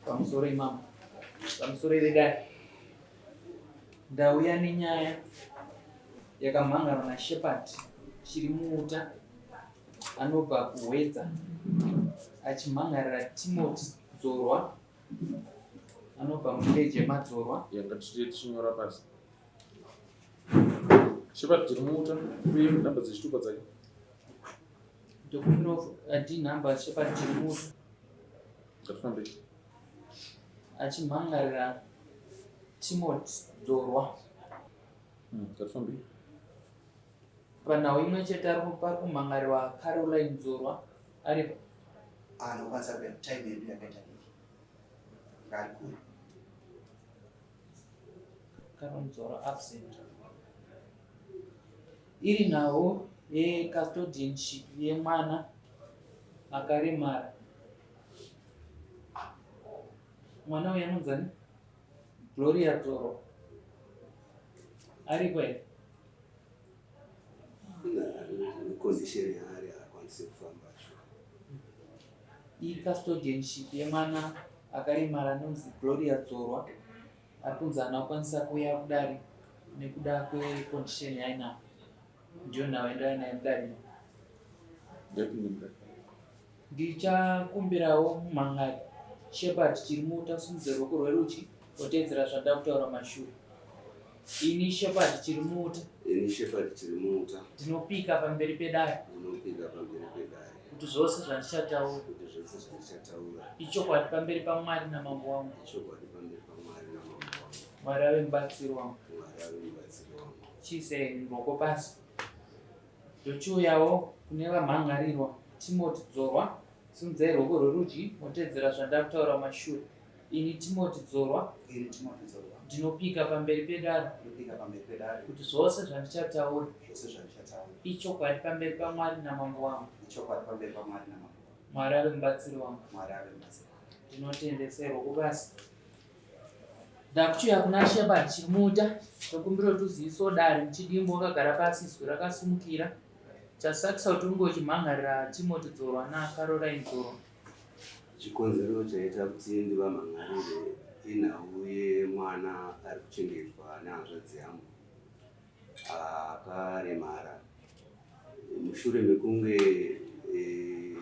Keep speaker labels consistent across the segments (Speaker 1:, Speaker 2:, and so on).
Speaker 1: Pamusoro imambo. Pamusoro vedare. Ndauya nenyaya yakamhangarwa naShepherd Chirimuuta anobva kuHwedza achimhangarira Timothy Dzorwa anobva muvillage yeMadzorwa.
Speaker 2: Yanga tichite tichinyora pasi. Shepherd Chirimuuta uye namba dzechitupa dzake.
Speaker 1: Document of ID number Shepherd Chirimuuta.
Speaker 2: Ngatifambe.
Speaker 1: Achimhangarira Timothy Dzorwa.
Speaker 2: Ngatifambe.
Speaker 1: Panhau imwe chete ari pari kumhangarirwa Caroline Dzorwa aripo.
Speaker 3: Anokwanisa kuya time yedu yakaita diki. Ngari kure.
Speaker 1: Caroline Dzorwa absent. Iri nhau yecustodianship yemwana akaremara. Mwana uyu anonzi ani? Gloria Dzorwa. Aripo here?
Speaker 3: Condition yaari haakwanisi kufamba sure.
Speaker 1: Icustodianship yemwana akaremara anonzi Gloria Dzorwa ari kunzi haana kukwanisa kuuya kudare nekuda kwecondition yaainayo. Ndiyo nhau yandauya nayo mudare.
Speaker 2: Ngapinde mudare.
Speaker 1: Ndichakumbirawo mumhan'ari Shepherd Chirimuta usimudze ruoko rwerudyi woteedzera zvandava kutaura mashure. Ini Shepherd Chirimuta.
Speaker 3: Ini Shepherd Chirimuta.
Speaker 1: Ndinopika pamberi pedare.
Speaker 3: Ndinopika pamberi pedare.
Speaker 1: Kuti zvose zvandichataura.
Speaker 3: Kuti zvose zvandichataura.
Speaker 1: Ichokwadi pamberi paMwari namambo wangu.
Speaker 3: Ichokwadi pamberi paMwari namambo wangu.
Speaker 1: Mwari ave mubatsiri wangu.
Speaker 3: Mwari ave mubatsiri wangu.
Speaker 1: Chiise ruoko pasi. Ndochiuyawo kune vamhan'arirwa Timoti Dzorwa, simudzai ruoko rwerudyi motedzera zvandakutaura kumashure. Ini Timoti Dzorwa,
Speaker 3: Ini Timoti Dzorwa,
Speaker 1: ndinopika pamberi pedare
Speaker 3: ndinopika pamberi pedare
Speaker 1: kuti zvose zvandichataura
Speaker 3: zvose zvandichataura
Speaker 1: ichokwadi pamberi paMwari namambo wangu.
Speaker 3: ichokwadi pamberi paMwari namambo wangu.
Speaker 1: Mwari ave mubatsiri wangu.
Speaker 3: Mwari ave mubatsiri wangu.
Speaker 1: Ndinotendesai ruoko pasi. Ndakuchiuya kuna Shepherd Chimuta ndokumbira kuti uzivisewo dare muchidimbu wakagara pasi izwi rakasimukira chasakisa kuti unge uchimhan'arira Timothy Dzorwa naCaroline Dzorwa.
Speaker 3: Chikonzero chaita kuti ndivamhan'arire inhau yemwana ari kuchengetwa nehanzvadzi yangu akaremara mushure mekunge e,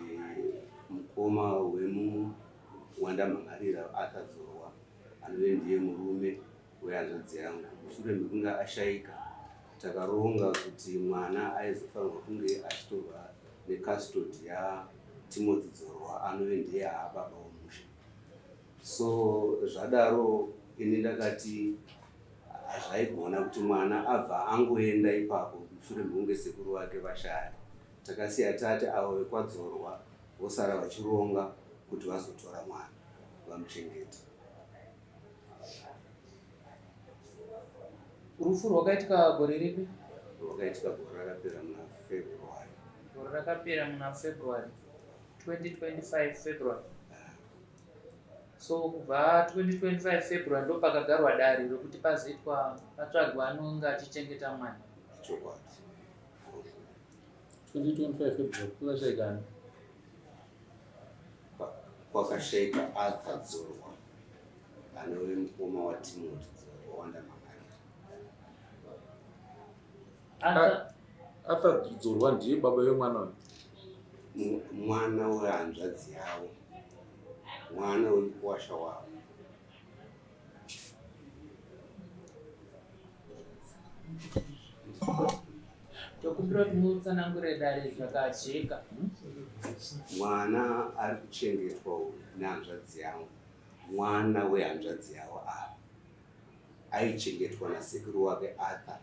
Speaker 3: mukoma wemu wandamhan'arira Arthur Dzorwa anove ndiye murume wehanzvadzi yangu mushure mekunge ashaika takaronga kuti mwana aizofanirwa kunge achitorwa necustody yaTimothy Dzorwa anove ndiye aababa womusha so zvadaro ini ndakati hazvaigona kuti mwana abva angoenda ipapo mushure mekunge sekuru vake vashaya takasiya tati avo vekwaDzorwa vosara vachironga kuti vazotora mwana vamuchengete.
Speaker 1: Rufu rwakaitika gore ripi?
Speaker 3: Rwakaitika gore rakapera muna February.
Speaker 1: Gore rakapera muna February 2025 February. So kubva 2025 February ndopakagarwa dare rokuti pazoitwa patsvagwa anonge achichengeta mwana.
Speaker 3: Chokwadi.
Speaker 2: 2025 February kwakashaika ani?
Speaker 3: Kwakashaika Arthur Dzorwa anove mukoma waTimothy Dzorwa waNdamangani.
Speaker 2: Arthur Dzorwa ndiye baba vemwana
Speaker 3: uyu? Mwana wehanzvadzi yavo, mwana wemukuwasha wavo.
Speaker 1: Tokumbira kuti mutsanangure dare zvakajeka.
Speaker 3: Mwana ari kuchengetwa uyu nehanzvadzi yangu, mwana wehanzvadzi yavo ava aichengetwa nasekuru wake Arthur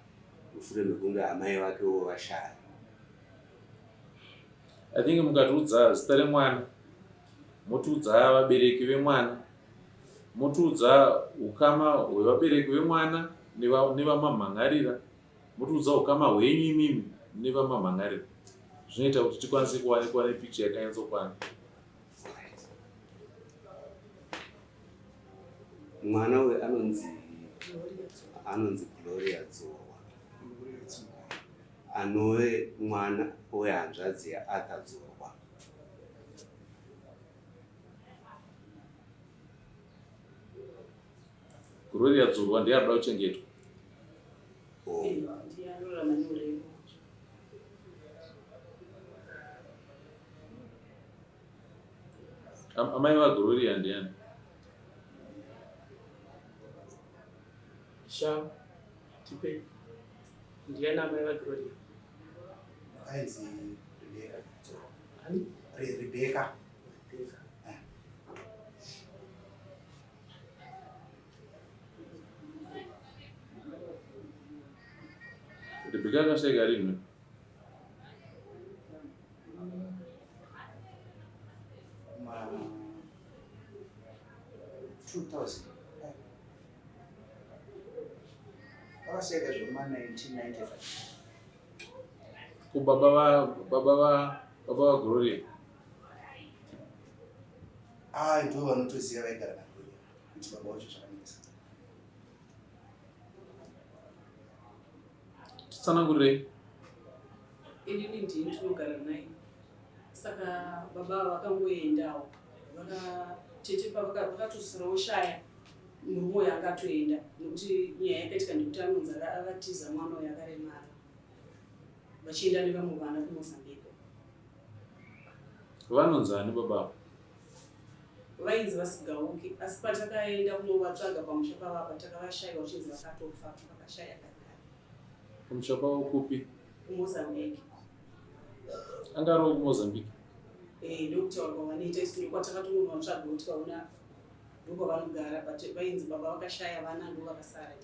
Speaker 3: mushure mekunge amai vakewo vashaya.
Speaker 2: I think mukatiudza zita remwana motiudza vabereki vemwana motiudza ukama hwevabereki vemwana nevamamhan'arira motiudza ukama hwenyu imimi nevamamhan'arira zvinoita kuti tikwanise kuwanikwa nepicture yakanyatsokwana.
Speaker 3: Mwana uyu anonzi anonzi Gloria Dzorwa anove mwana wehanzvadzi yaArthur Dzorwa.
Speaker 2: Gloria Dzorwa ndiye arikuda kuchengetwa.
Speaker 4: Ndiye anorarama neurema.
Speaker 2: Amai vaGloria ndiani?
Speaker 5: Sha, tipe. Ndiani amai vaGloria?
Speaker 3: Ainzi Rebecca.
Speaker 5: Ani?
Speaker 3: Rebecca.
Speaker 5: Rebecca.
Speaker 2: Rebecca akashaika rinhi?
Speaker 3: Ma 2000. Akashaika zvekuma 1995.
Speaker 2: Ko baba va baba va baba va Gloria.
Speaker 3: Ah, ndivo vanotoziva vaigara naGloria kuti baba vacho zvakamira sei.
Speaker 2: Titsanangurirei.
Speaker 4: Inini ndini ndinogara naye saka baba ava vakangoendawo tete vakatosara voshaya murume uyo akatoenda nekuti nyaya yakaitika ndekuti anonzi akatiza mwana uyo akaremara vachienda nevamwe vana kuMozambique.
Speaker 2: Vanonzi ani baba ava?
Speaker 4: Vainzi vaSigauke asi patakaenda kunovatsvaga pamusha pavapa takavashaiwa vachinzi vakatofa vakashaya kare kare.
Speaker 2: Pamusha pavo kupi?
Speaker 4: KuMozambique.
Speaker 2: Anga ariwo kuMozambique?
Speaker 4: Eh, ndokutaura kwavanoita isu ndokwatakatongonovatsvaga tikaona ndokwavanogara but vainzi baba vakashaya vana ndovakasara.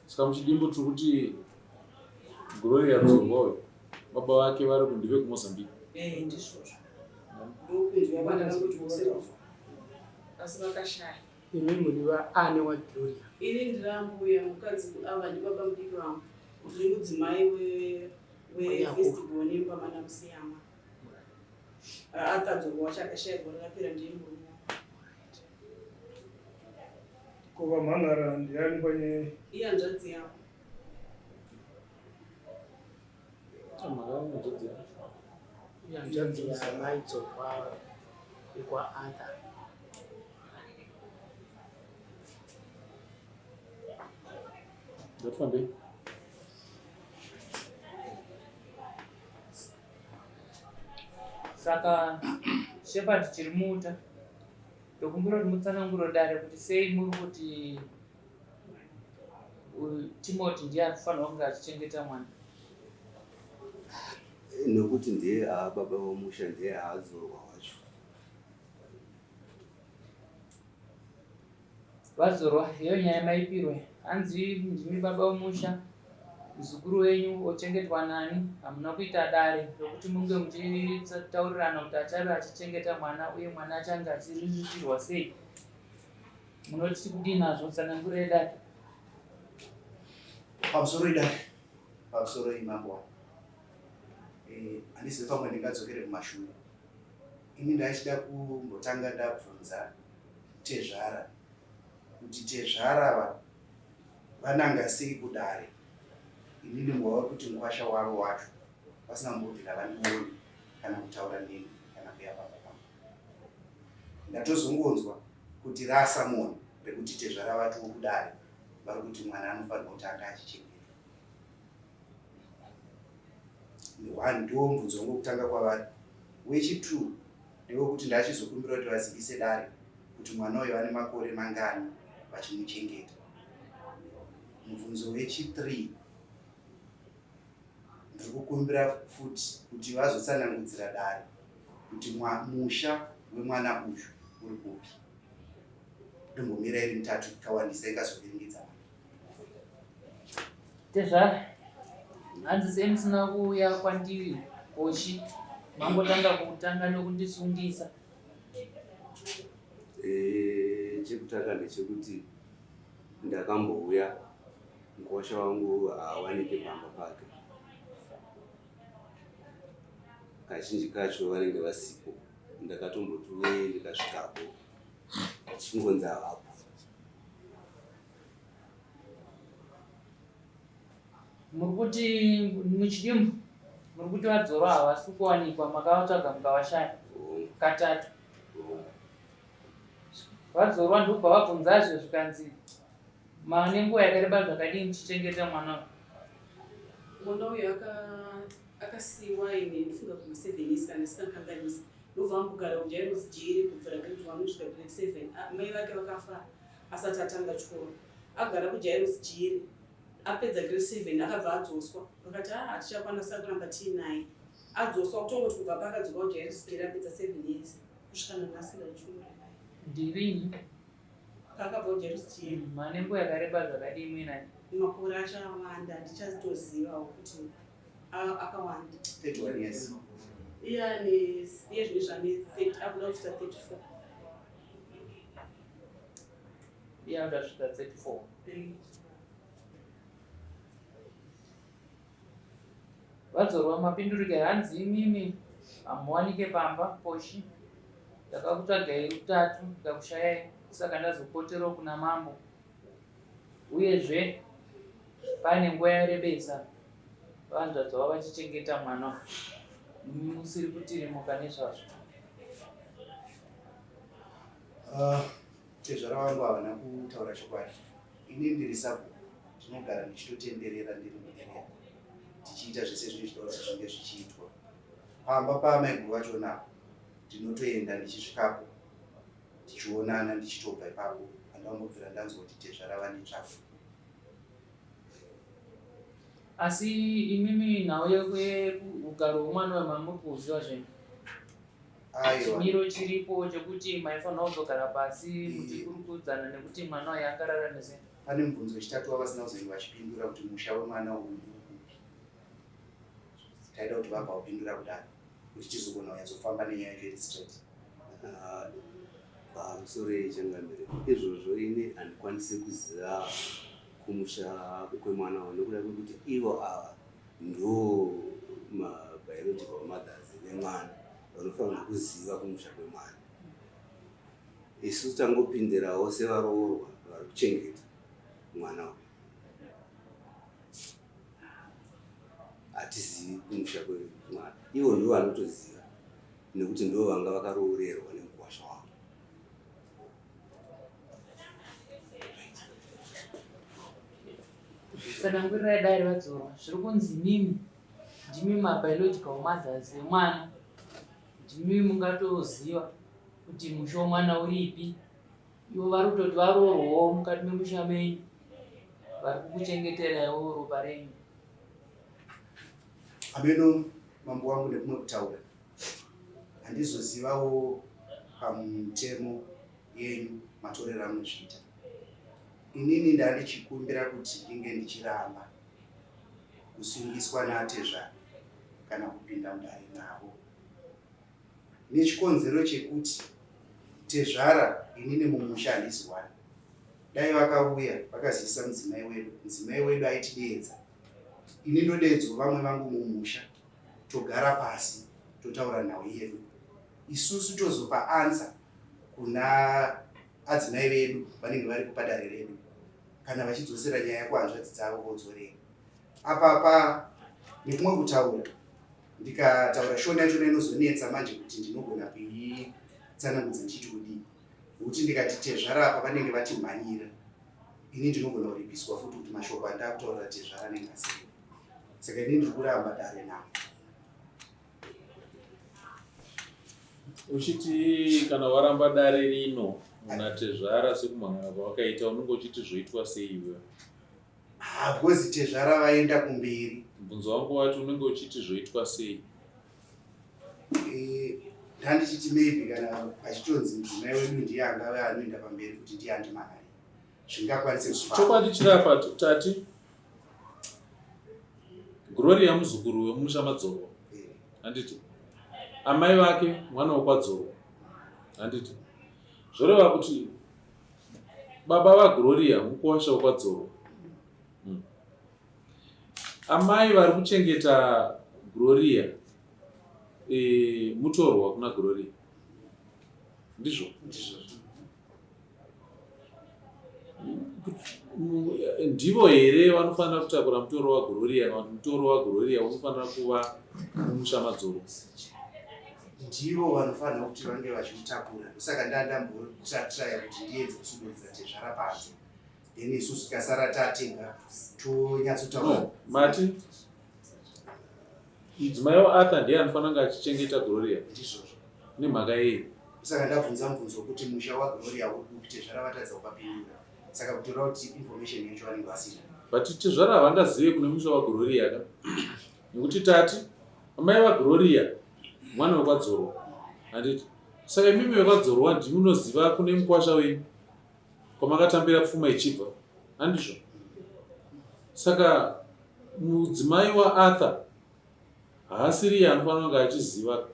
Speaker 2: Saka muchidimbu tiri kuti Gloria Dzorwa uyu baba vake vari kundive kuMozambique.
Speaker 4: Eh, ndizvozvo. Ndokunzwa kwandakangoti vose vafa. Asi vakashaya.
Speaker 5: Imi muri vaani waGloria?
Speaker 4: Ini ndiri ambuya mukadzi ava ndibaba mudiki vangu. Ndiri mudzimai wefestival nemba mana Musiyama. Arthur Dzorwa wacho akashaya gore rapera ndiye murume.
Speaker 6: Ko vamhan'ara ndiani panyaya iyi?
Speaker 4: Ihanzvadzi yavo.
Speaker 5: Ihanzvadzi yamai Dzorwa yekwaArthur.
Speaker 2: Ngatifambei.
Speaker 1: Saka Shepherd Chirimuta ndokumbira kuti mutsanangure dare kuti sei muri kuti Timothy ndiye anofanirwa kunge achichengeta mwana.
Speaker 7: Nekuti ndiye aababa vomusha ndiye aadzorwa wacho.
Speaker 1: Vadzorwa iyo nyaya maipirwe hanzi ndimi baba vomusha muzukuru wenyu ochengetwa nani hamuna kuita dare rokuti munge muchitaurirana kuti achave achichengeta mwana uye mwana achange achiririrwa sei munoti kudii nazvo tsanangurei dare.
Speaker 3: Pamusoro idare pamusoro imambo wangu eh, handizivi pamwe ndingadzokere kumashure ini ndaichida kumbotanga ndabvunza tezvara kuti tezvara ava vananga sei kudare inini ngwava kuti mukwasha wavo wacho vasina kumbobvira vandione kana kutaura neni kana kuya pamba pangu ndatozongonzwa kuti rasamoni rekuti tezvara vatiwo kudare vari kuti mwana anofanirwa kuti anga achichengetwa one ndiwo mubvunzo wangu wekutanga kwavari wechi2 ndewekuti ndachizokumbira kuti vazivise dare kuti mwana uyu ane makore mangani vachimuchengeta mubvunzo wechi3 ndiri kukumbira futi kuti vazotsanangudzira dare kuti musha wemwana uyu uri kupi ndombomira iri mitatu ikawandisa ikazoviringidza
Speaker 1: Tezvara, hanzi sei musina kuuya kwandiri kochi mangotanga kutanga nekundisungisa?
Speaker 7: Eh, chekutanga ndechekuti ndakambouya mukwasha wangu haawanike pamba pake kazhinji kacho vanenge vasipo ndakatomboti uye ndikasvikapo chingonzi havapo
Speaker 1: Muri kuti muchidimbu muri kuti vadzorwa havasi kuwanikwa makavatsvaga mukavashaya katatu. Vadzorwa ndokubva vabvunzazve zvikanzi mane nguva yakareba zvakadii muchichengeta mwana uyu?
Speaker 4: Mwana uyu akasiiwa aine ndifunga kuma 7 years kana ndisingakanganisi ndobva ambogara kujairos jeri kubvira grade 1 kusvika grade 7 ah, mai vake vakafa asati atanga chikoro agara kujairos jeri apedza grade 7 akabva adzoswa vakati ah hatichakwanisa kuramba tiinaye adzoswa kutongoti kubva paakadzoka kujairos jeri apedza 7 years kusvika nanhasi ndachura
Speaker 1: Ndirini?
Speaker 4: Paakabva kuJairos Jiri.
Speaker 1: Mane nguva yakareba zvakadii muinaye?
Speaker 4: Makore acho awanda handichatozivawo kuti akawanda.
Speaker 3: 31 years.
Speaker 4: Iye ane iye zvino zvane 30 akuda kusvika 34.
Speaker 1: Iye akuda kusvika 34.
Speaker 4: Eh.
Speaker 1: Vadzorwa mapindurike hanzi imimi hamuwanike pamba poshi ndakakutsvagai rutatu ndikakushayai saka ndazopoterawo kuna mambo uyezve pane nguva yarebesa vanzvadzi vavo vachichengeta mwana imi musiri kutirimuka nezvazvo.
Speaker 3: Ah, tezvara vangu havana kutaura chokwadi. Ini ndiri sabhuku ndinogara ndichitotenderera ndiri muarea tichiita zvese zvinenge zvichida kuti zvinge zvichiitwa. Pamba paamaiguru vachona apo ndinotoenda ndichisvikapo tichionana ndichitobva ipapo handambobvira ndanzwa kuti tezvara vanditsvaga.
Speaker 1: Asi imimi nhau yeugaro hwemwana uyu mamuri kuuziva zvenyu? Chimiro chiripo chekuti maifanira kuzogara pasi muchikurukudzana nekuti mwana uyu angararame sei?
Speaker 3: Pane mubvunzo wechitatu wavasina kuzenge vachipindura kuti musha wemwana uyu uri kupi. Taida kuti vabva vapindura kudaro kuti tizogona kunyatsofamba nenyaya yacho iri straight.
Speaker 7: Ah, pamusoro yechangamire izvozvo ini handikwanisi kuziva kumusha kwemwana uyu nekuda kwekuti ivo ava ndo mabiological mothers vemwana vanofanirwa kuziva kumusha kwemwana isu tangopindirawo sevaroorwa vari kuchengeta mwana uyu hatizivi kumusha kwemwana ivo ndivo vanotoziva nekuti ndivo vanga vakaroorerwa nemukwasha wavo
Speaker 1: Tsanangurirai dare vadzorwa zviri kunzi imimi ndimi mabiological mothers emwana ndimi mungatoziva kuti musha wemwana uripi ivo vari kutoti varoorwawo mukati memusha menyu vari kukuchengeteraiwo ropa renyu.
Speaker 3: Ameno mambo wangu nekumwe kutaura handizozivawo pamutemo yenyu matorero amunozviita. Inini ndandichikumbira kuti ndinge ndichiramba kusungiswa natezvara kana kupinda mudare navo nechikonzero chekuti tezvara inini mumusha handisi one. Dai vakauya vakazivisa mudzimai wedu, mudzimai wedu aitideedza. Ini ndodeedzwa vamwe vangu mumusha togara pasi totaura nhau yedu. Isusu tozopa answer kuna adzimai vedu vanenge varipo padare redu kana vachidzosera nyaya kuhanzvadzi dzavo vodzorera apa pa nekumwe kutaura ndikataura shona yachona inozonetsa manje kuti ndinogona kuitsanangudza ndichiti kudii nekuti ndikati tezvara apa vanenge vatimhanyira ini ndinogona kuripiswa futi kuti mashoko andakutaurira tezvara anenge asiri saka ini ndiri kuramba dare navo
Speaker 2: Uchiti kana waramba dare rino natezvara sekumhan'ara kwawakaita unenge uchiti zvoitwa sei iwe?
Speaker 3: Ah, because tezvara vaenda kumberi.
Speaker 2: Mubvunzo wangu wati unenge uchiti zvoitwa sei?
Speaker 3: Eh, ndandichiti maybe kana pachitonzi mudzimai wedu ndiye angave anoenda pamberi kuti ndiye andimhan'are zvingakwanise kufamba.
Speaker 2: Chokwadi chiri apa tati Gloria muzukuru wemusha madzorwa handiti amai vake mwana wekwadzorwa handiti zvoreva kuti baba vagloria mukuwasha wekwadzorwa hmm. Amai vari kuchengeta gloria e, mutorwa kuna gloria ndizvo Ndivo here vanofanira kutakura mutoro waGloria kana kuti mutoro waGloria unofanira kuva mumusha madzoro?
Speaker 3: Ndivo vanofanira kuti vange vachimutakura. Ndosaka ndandambotraya kuti ndiedze kusudurudza tezvara panze. Then isusu tikasara tatega tonyatsotaura.
Speaker 2: No, mati mudzimai waArthur ndiye anofanira kunge achichengeta Gloria.
Speaker 3: Ndizvozvo.
Speaker 2: Nemhaka yei?
Speaker 3: Saka ndabvunza mubvunzo wekuti musha waGloria uri kupi tezvara vatadza kupapindura. Saka kutora kuti information yacho vanenge vasina.
Speaker 2: But tezvara havangazive kune musha waGloria ka. Nekuti tati amai vaGloria mwana wekwaDzorwa. Handiti? Saka imimi vekwaDzorwa ndimi munoziva kune mukwasha wenyu kwamakatambira pfuma ichibva. Handizvo? Saka mudzimai waArthur haasiriye anofanira kunge achiziva.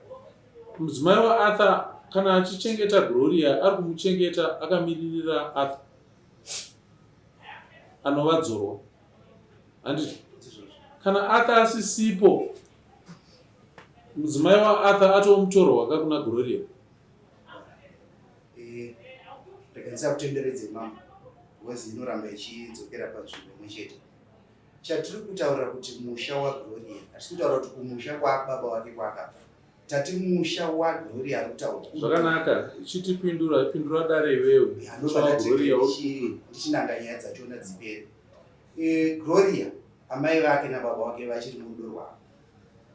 Speaker 2: Mudzimai waArthur kana achichengeta Gloria ari kumuchengeta akamiririra Arthur anovadzorwa. Handiti? Kana Arthur asisipo mudzimai waArthur atova mutorwa ka kuna Gloria.
Speaker 3: Eh, rega ndisakutenderedze mama because inoramba ichidzokera panzvimbo imwe chete. Chatiri kutaura kuti musha waGloria, hatisi kutaura kuti kumusha kwababa wake kwaakabva. Tati musha waGloria ari kutaurwa.
Speaker 2: Zvakanaka, chitipindura, pindura dare iwewe. Musha waGloria uri
Speaker 3: Ndichinanga nyaya dzachona dzipere. E, Gloria amai vake nababa wake vachiri murudo rwavo.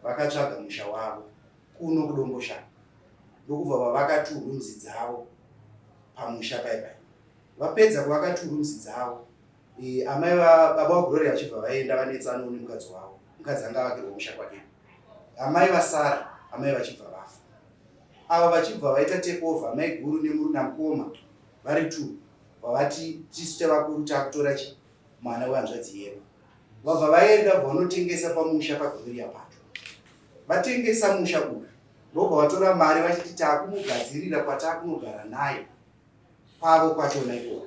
Speaker 3: Vakatsvaga musha wavo kuno kuDomboshava. Ndokubva vavaka two rooms dzavo pamusha pai pai. Vapedza kuvaka two rooms dzavo, e, amai va baba vaGloria vachibva vaenda vanetsana nemukadzi wavo. Mukadzi anga avakirwa musha kwake. Amai vasara, amai vachibva vafa. Ava vachibva vaita take over amai guru nemuru namukoma vari two vavati tisu tavakuru takutora chi mwana wehanzvadzi yedu. Vabva vaenda vanotengesa pamusha paGloria pacho. Vatengesa musha uyu ndobva vatora mari vachiti takumugadzirira kwatakunogara naye kwavo kwachona ikoko.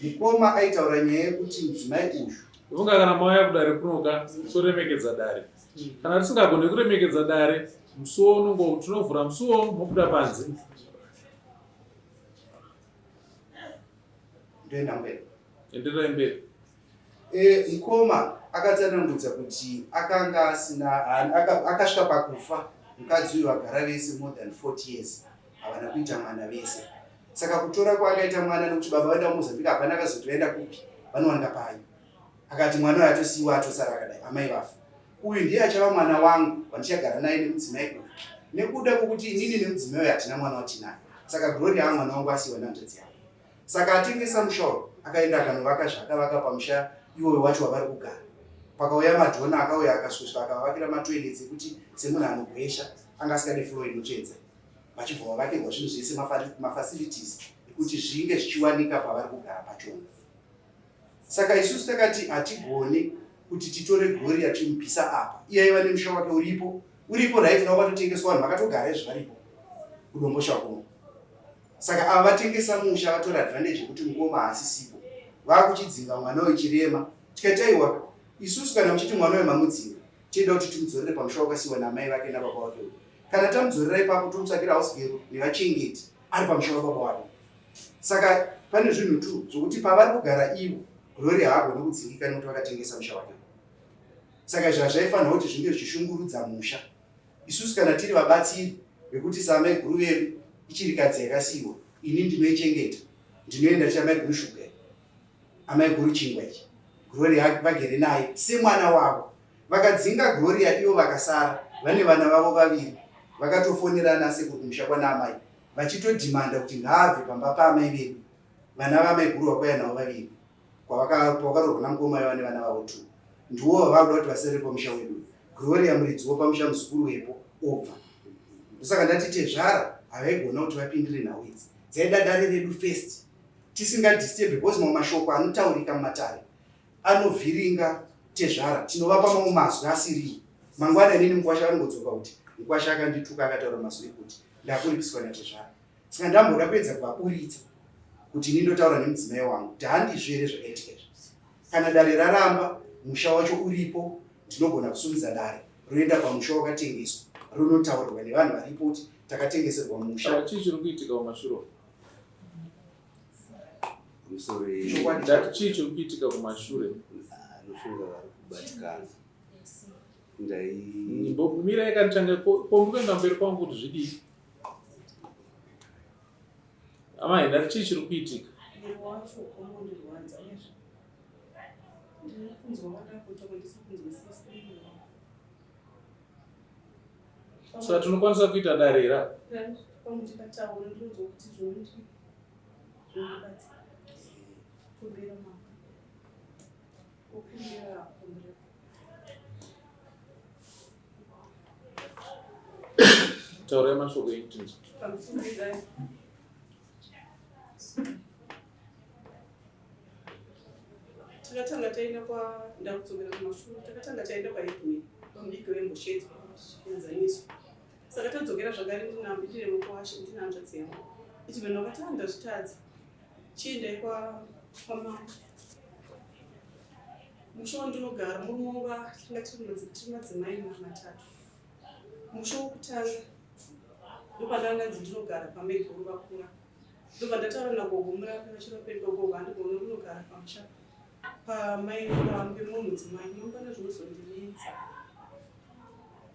Speaker 3: Mukoma aitaura nyaya yekuti mudzimai uyu
Speaker 2: Funga kana mauya kudare kunoka toremekedza dare. Kana tisingagone kuremekedza dare, musuwo unongo tinovhura musuwo mobuda panze.
Speaker 3: Ndoenda mberi.
Speaker 2: Endererai mberi.
Speaker 3: E, mukoma akatsanangudza kuti akanga asina akasvika pakufa mukadzi uyu vagara vese more than 40 years havana kuita mwana vese saka kutora kwaakaita mwana nekuti baba vaenda kumozambique hapana akazoti vaenda kupi vanowanika pai akati mwana uyu atosiiwa atosara akadai amai vafa uyu ndiye achava mwana wangu wandichagara naye nemudzimai uyu nekuda kwokuti inini nemudzimai uyu hatina mwana watinaye saka glory aa mwana wangu asiiwa nehanzvadzi yavo Saka atengesa musha uyu akaenda akanovaka zvaakavaka pamusha iwoyo wacho wavari kugara. Pakauya madhona akauya akasvosva akavavakira matoilets ekuti semunhu anogwesha anga asingade floor inotsvedza. Vachibva vavakirwa zvinhu zvese mafacilities ekuti zvinge zvichiwanika pavari kugara pachona. Saka isusu takati hatigoni kuti titore Gloria timubvisa apa. Iye aiva nemusha wake uripo, uripo right now watotengeswa vanhu vakatogara izvi varipo kuDomboshawa kuno. Saka ava vatengesa musha vatora advantage yekuti mukoma haasisipo. Vakuchidzinga mwana uyu chirema. Tikati aiwa isusu kana muchiti mwana uyu mamudzinga tinoda kuti timudzorere pamusha wakasiiwa naamai vake nababa wake uyu. Kana tamudzorera ipapo tomutsvakira house girl nevachengeti ari pamusha wababa wake. Saka pane zvinhu tu zvokuti pavari kugara ivo Gloria haagoni kudzingika nekuti vakatengesa musha wake. Saka izvi hazvaifanirwa kuti zvinge zvichishungurudza musha. Isusu kana tiri vabatsiri vekuti saamaiguru vedu ichirikadzi yakasiiwa, ini ndinoichengeta, ndinoenda ndichiti amaiguru shuga iyi, amaiguru chingwa ichi, Gloria vagere naye semwana wavo. Vakadzinga Gloria ivo vakasara vane vana vavo vaviri vakatofonerana sekuru kumusha kwana amai vachitodhimanda kuti ngaabve pamba paamai vedu vana vamaiguru vakauya navo vaviri kwavakaroorwa namukoma vaiva nevana vavo two ndiwo vavakuda kuti vasarire pamusha wedu Gloria muridzi wopamusha muzukuru wepo obva ndosaka ndati tezvara havaigona kuti vapindire nhau idzi dzaida dare redu first tisingadisturbe because mamwe mashoko anotaurika mumatare anovhiringa tezvara tinovapa mamwe mazwi asiriyi mangwana inini mukwasha vanongodzoka kuti mukwasha akandituka akataura mazwi ekuti ndakuripiswa natezvara Saka ndamboda kuedza kuvaburitsa kuti ini ndotaura nemudzimai wangu kuti handizvo here zvakaitika izvi. Kana dare raramba musha wacho uripo ndinogona kusumudza dare roenda pamusha wakatengeswa ronotaurirwa nevanhu varipo kuti takatengeserwa musha.
Speaker 2: Chii chiri kuitika kumashure uko?
Speaker 7: Pamusoro
Speaker 2: Ndati chii chiri kuitika kumashure?
Speaker 7: Anofunga vari kubatikana. Ndai
Speaker 2: Mirai kanitange kombuka mberi kwangu kuti zvidii? Amai, ndati chii chiri kuitika?
Speaker 4: Muviri wacho unondirwadza uyezve ndiri kunzwa kwadakuita kwandisi kunzwisisa muviri wangu.
Speaker 2: Saka tinokwanisa kuita dare here apa?
Speaker 4: Pamwe ndikataura ndinonzwa kuti zvinondi zvinondibatsira. Kumbira mama. Kukumbira kumbira.
Speaker 2: Taurai mashoko enyu tinzwe.
Speaker 4: Pamusoro Takatanga taenda kwa ndakudzokera kumashure takatanga taenda kwaHeadman pamudiki wemboshedzwa chienzaniswa. Saka tadzokera zvakare ndine mukwasha ndine hanzvadzi yangu. Iti vanhu vakati ah ndazvitadza. Chiendai kwa kwamambo. Musha wandinogara murume wangu tanga tiri madzimai matatu. Musha wokutanga ndopandanga ndanzi ndinogara pamaiguru vakura. Ndobva ndataura nagogo murapi vachirapi gogo handigone kunogara pamusha pamai pemumwe mudzimai mangwana zvinozondinetsa.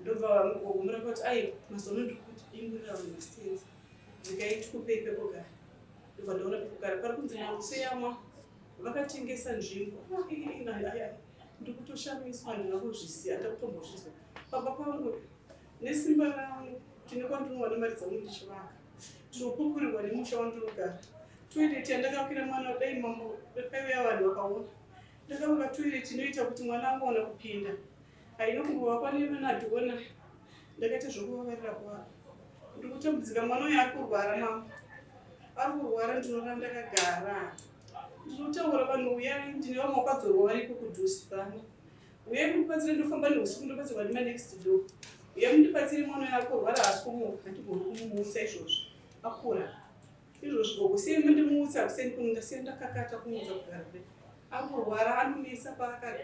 Speaker 4: Ndobva gogo murapi vati aiwa mazuva ano ndiri kudimburira vanhu mastands regai tikupei pekugara. Ndobva ndaona pekugara pari kunzi namuseyamwa vakatengesa nzvimbo. Ndikutoshamiswa handina kuzvisiya handina kutombozvinzwa. Pamba pangu nesimba rangu ndine kwandinowana mari dzangu ndichivaka. Ndinopupurirwa nemusha wandinogara. Toilet yandakavakira mwana dai mambo paiuya vanhu vakaona. Ndakavaka toilet inoita kuti mwana angoona kupinda. Haina kumbovakwa nevanadhona. Ndakaita zvekuvavarira kuvaka. Ndikutambudzika mwana uyu ari kurwara mambo. Ari kurwara ndinorara ndakagara. Ndinotaura vanhu uyai ndine vamwe vakadzorwa variko kudhuze pano. Uyai mundibatsire ndofamba neusiku ndobatsirwa nemanext door. Uyai mundibatsire mwana uyu ari kurwara haasi kumuka handigoni kumumutsa izvozvi. Akura. Izvozvi gogo siyai mundimutsa kuseni kuno ndasiya ndakakata kumutsa kugara kudai. Ari kurwara anonetsa paaka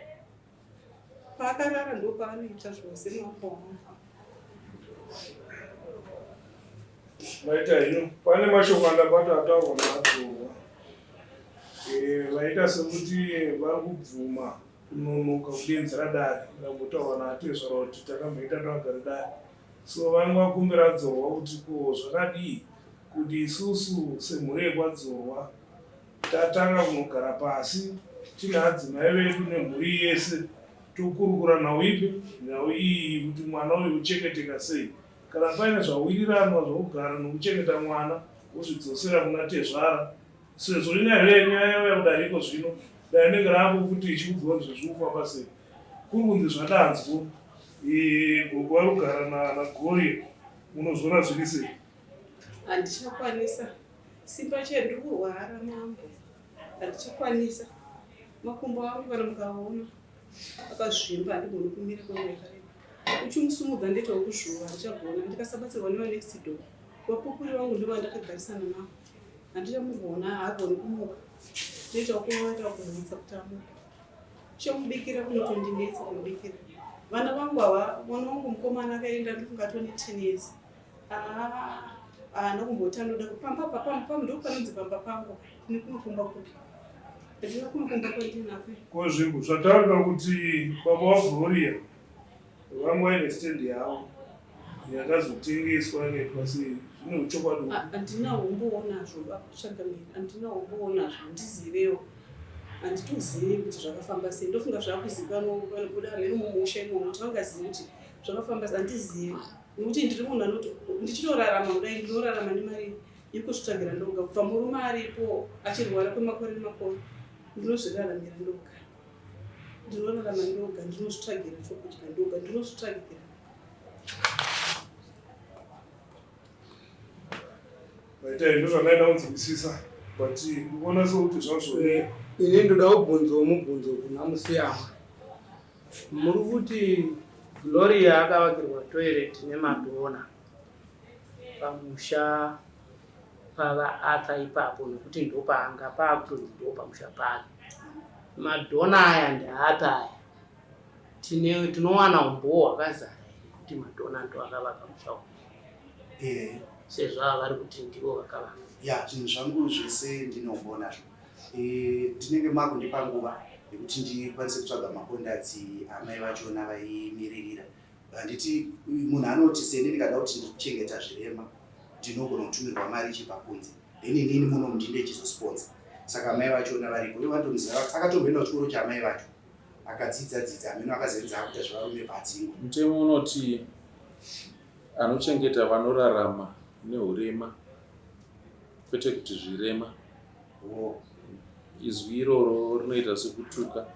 Speaker 4: paakarara ndopaanoita zvose mambo wangu.
Speaker 6: Maita hino pane mashoko andabata ataurwa naadzorwa eh, vaita sekuti vari kubvuma kunonoka kudenzera dare ndambotaurwa naatezvara kuti takamboita tavagari dare so vanenge vakumbira adzorwa kuti ko zvakadii kuti isusu semhuri yekwadzorwa tatanga kunogara pasi tine adzimai vedu nemhuri yese tokurukura nhau ipi nhau iyi kuti mwana uyu uchengeteka sei kana paine zvawiriranwa zvokugara nokuchengeta mwana wozvidzosera kuna tezvara sezvo nyaya nyaya yauya kudariko zvino dai rinenge rako kuti ichikubvunza kuti zviri kufamba sei kuri kunzi zvadanzwo gogo vari kugara nagori unozviona zviri sei
Speaker 4: handichakwanisa simba chee ndiri kurwara mambo handichakwanisa makumbo angu kana mukaona akazvimba handigoni kumira kwenguva yakareba uchimusumudza ndoita wekuzvuva handichagona ndikasabatsirwa nevanext door vapupuri vangu ndivo vandakagarisana navo handichamugona haagoni kumuka ndoita wekuvata kumutsa kuti amuke chekubikira kunotondinetsa kumubikira vana vangu ava mwana wangu mukomana akaenda ndifunga atone ten years haana kumboti anoda pamba pamba ndo panonzi pamba pangu ndine kumwe kumba kupi ndine kumwe kumba kwandinako
Speaker 6: ko zvinhu zvataurika kuti baba vagloria vanga vaine stand yavo yakazotengeswa ikaitwa sei zvine uchokwadi
Speaker 4: handina umbowo nazvo changamire handina umbowo nazvo handizivewo handitozivi kuti zvakafamba sei ndofunga zvakuzikanwa kuda hameno mumusha imomo kuti vangazivi kuti zvakafamba sei handizivi nekuti ndiri munhu anoti ndichitorarama kudai ndinorarama nemari yekuzvitsvagira ndoga kubva murume aripo achirwara kwemakore nemakore ndinozviraramira ndoga ndinorarama ndoga ndinozvitsvagira chokudya ndoga ndinozvitsvagira
Speaker 6: Vaita ndozvandaida kunzwisisa but ndikuona sekuti zvazvone
Speaker 5: eh, ini ndoda kubvunzawo mubvunzo kuna musiyamwa Muri kuti Gloria akavakirwa toilet nemadhona pamusha pava Arthur ipapo nekuti ndopaanga paakutonzi ndopamusha pake. Madhona aya ndeapi aya? Tine tinowana umbowo hwakazara here kuti madhona ndo akavaka musha uyu?
Speaker 3: Eh.
Speaker 5: Sezvo ava vari kuti ndivo vakavaka.
Speaker 3: Ya, zvinhu zvangu zvese ndine umbowo nazvo. Eh, ndinenge makundipa nguva yekuti ndikwanise kutsvaga makondatsi amai vachona vaimiririra handiti munhu anoti seni ndikada kuti ndikuchengeta zvirema ndinogona kutumirwa mari ichibva kunze Then inini muno ndinde chizosponsa. Saka amai vachona variko. Ivo vanotomuziva akatomboenda kuchikoro chaamai vacho. Akadzidza dzidza ameno akazenza akuita zvevarume paadzingwa.
Speaker 2: Mutemo unoti anochengeta vanorarama nehurema kwete kuti zvirema.
Speaker 3: Oh.
Speaker 2: Izwi iroro rinoita sekutuka.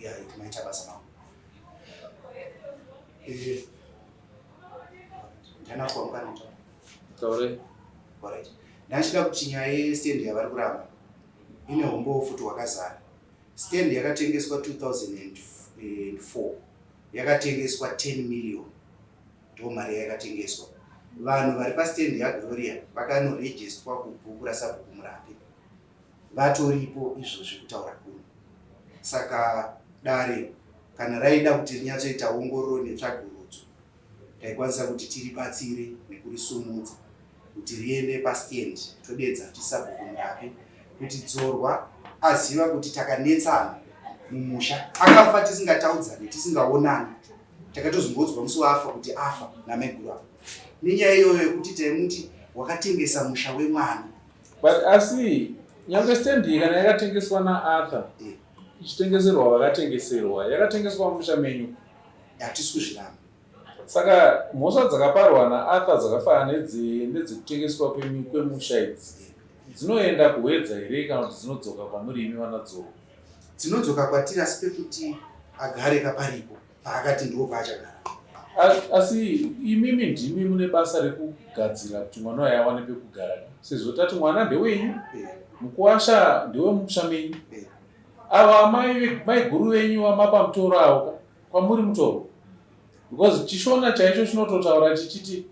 Speaker 3: Yeah, maita basa mama. Eh. Ndana kwa mkana
Speaker 2: Taure.
Speaker 3: Alright. Ndachida kuti nyaya yestand yavari kuramba ine hombowo futi hwakazara. Stand yakatengeswa 2004 yakatengeswa 10 million ndo mari yayakatengeswa. Vanhu vari pastand yaGloria vakanoregistwa kubhuku rasabhuku Murape vatoripo izvozvi kutaura kuno. Saka dare kana raida kuti rinyatsoita ongororo netsvagurudzo taikwanisa kuti tiribatsire nekurisumudza kuti riende pastand todedza futi sabhuku Murape kuti Dzorwa aziva kuti takanetsana mumusha akafa tisingataudzane tisingaonani takatozongodzwa musi waafa kuti afa namaiguru avo nenyaya iyoyo yekuti taimuti wakatengesa musha wemwana.
Speaker 2: But asi nyange stand iyi kana yakatengeswa naArthur
Speaker 3: eh.
Speaker 2: ichitengeserwa vakatengeserwa yakatengeswa mumusha menyu
Speaker 3: hatisi kuzviramba.
Speaker 2: Saka mhosva dzakaparwa naArthur dzakafanana nedzekutengeswa kwemusha idzi dzinoenda kuHwedza here kana kuti dzinodzoka kwamuri imi vanaDzoro?
Speaker 3: Dzinodzoka kwatiri asi pekuti agare kaparipo paakati ndipo paachagara.
Speaker 2: Asi imimi ndimi mune basa rekugadzira kuti mwana uyu awane pekugara sezvo tati mwana ndewenyu, mukuwasha ndewemusha menyu. Ava amai maiguru venyu vamapa mutoro avo ka kwamuri mutoro because chishona chaicho chinototaura chichiti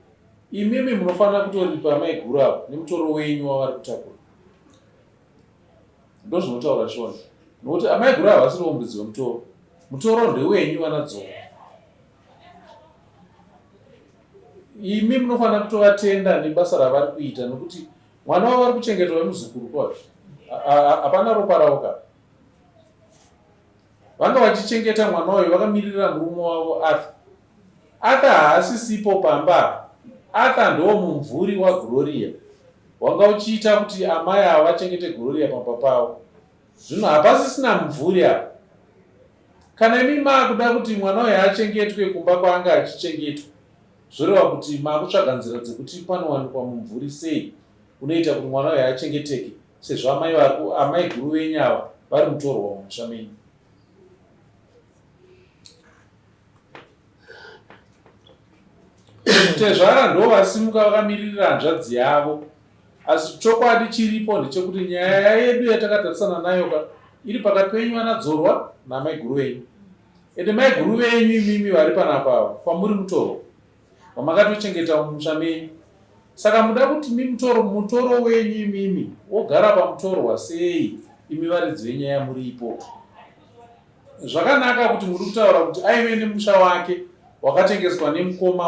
Speaker 2: imimi munofanira kutoripa maiguru avo nemutoro wenyu wavari kutakura. Ndozvinotaura shona nokuti amaiguru ava vasiriwo muridzi wemutoro. Mutoro ndewenyu vana Dzoro. Imi munofanira kutovatenda nebasa ravari kuita nokuti mwana wavo vari kuchengetwa wemuzukuru kwacho hapana ropa ravo ka vanga vachichengeta mwana uyu vakamirira murume wavo Arthur. Arthur haasisipo pamba. Arthur ndo mumvuri waGloria wanga uchiita kuti amai ava vachengete Gloria pamba pavo. Zvino hapasisina mumvuri apa. Kana imi maakuda kuti mwana uyu achengetwe kumba kwaanga achichengetwa, zvoreva kuti maakutsvaga nzira dzekuti panowanikwa mumvuri sei unoita kuti mwana uyu achengeteke sezvo amai vari amai guru venyu ava vari mutorwa mumusha menyu. Tezvara ndo vasimuka vakamiririra hanzvadzi yavo asi chokwadi chiripo ndechekuti nyaya yedu yatakatarisana nayo ka iri pakati penyu vanadzorwa namaiguru venyu ende maiguru venyu imimi vari panapa ava kwamuri mutorwa wamakatochengeta mumusha menyu saka muda kuti mi mutoro mutoro wenyu imimi wogara pamutorwa sei imi varidzi venyaya muripo Zvakanaka kuti muri kutaura kuti aive nemusha wake wakatengeswa nemukoma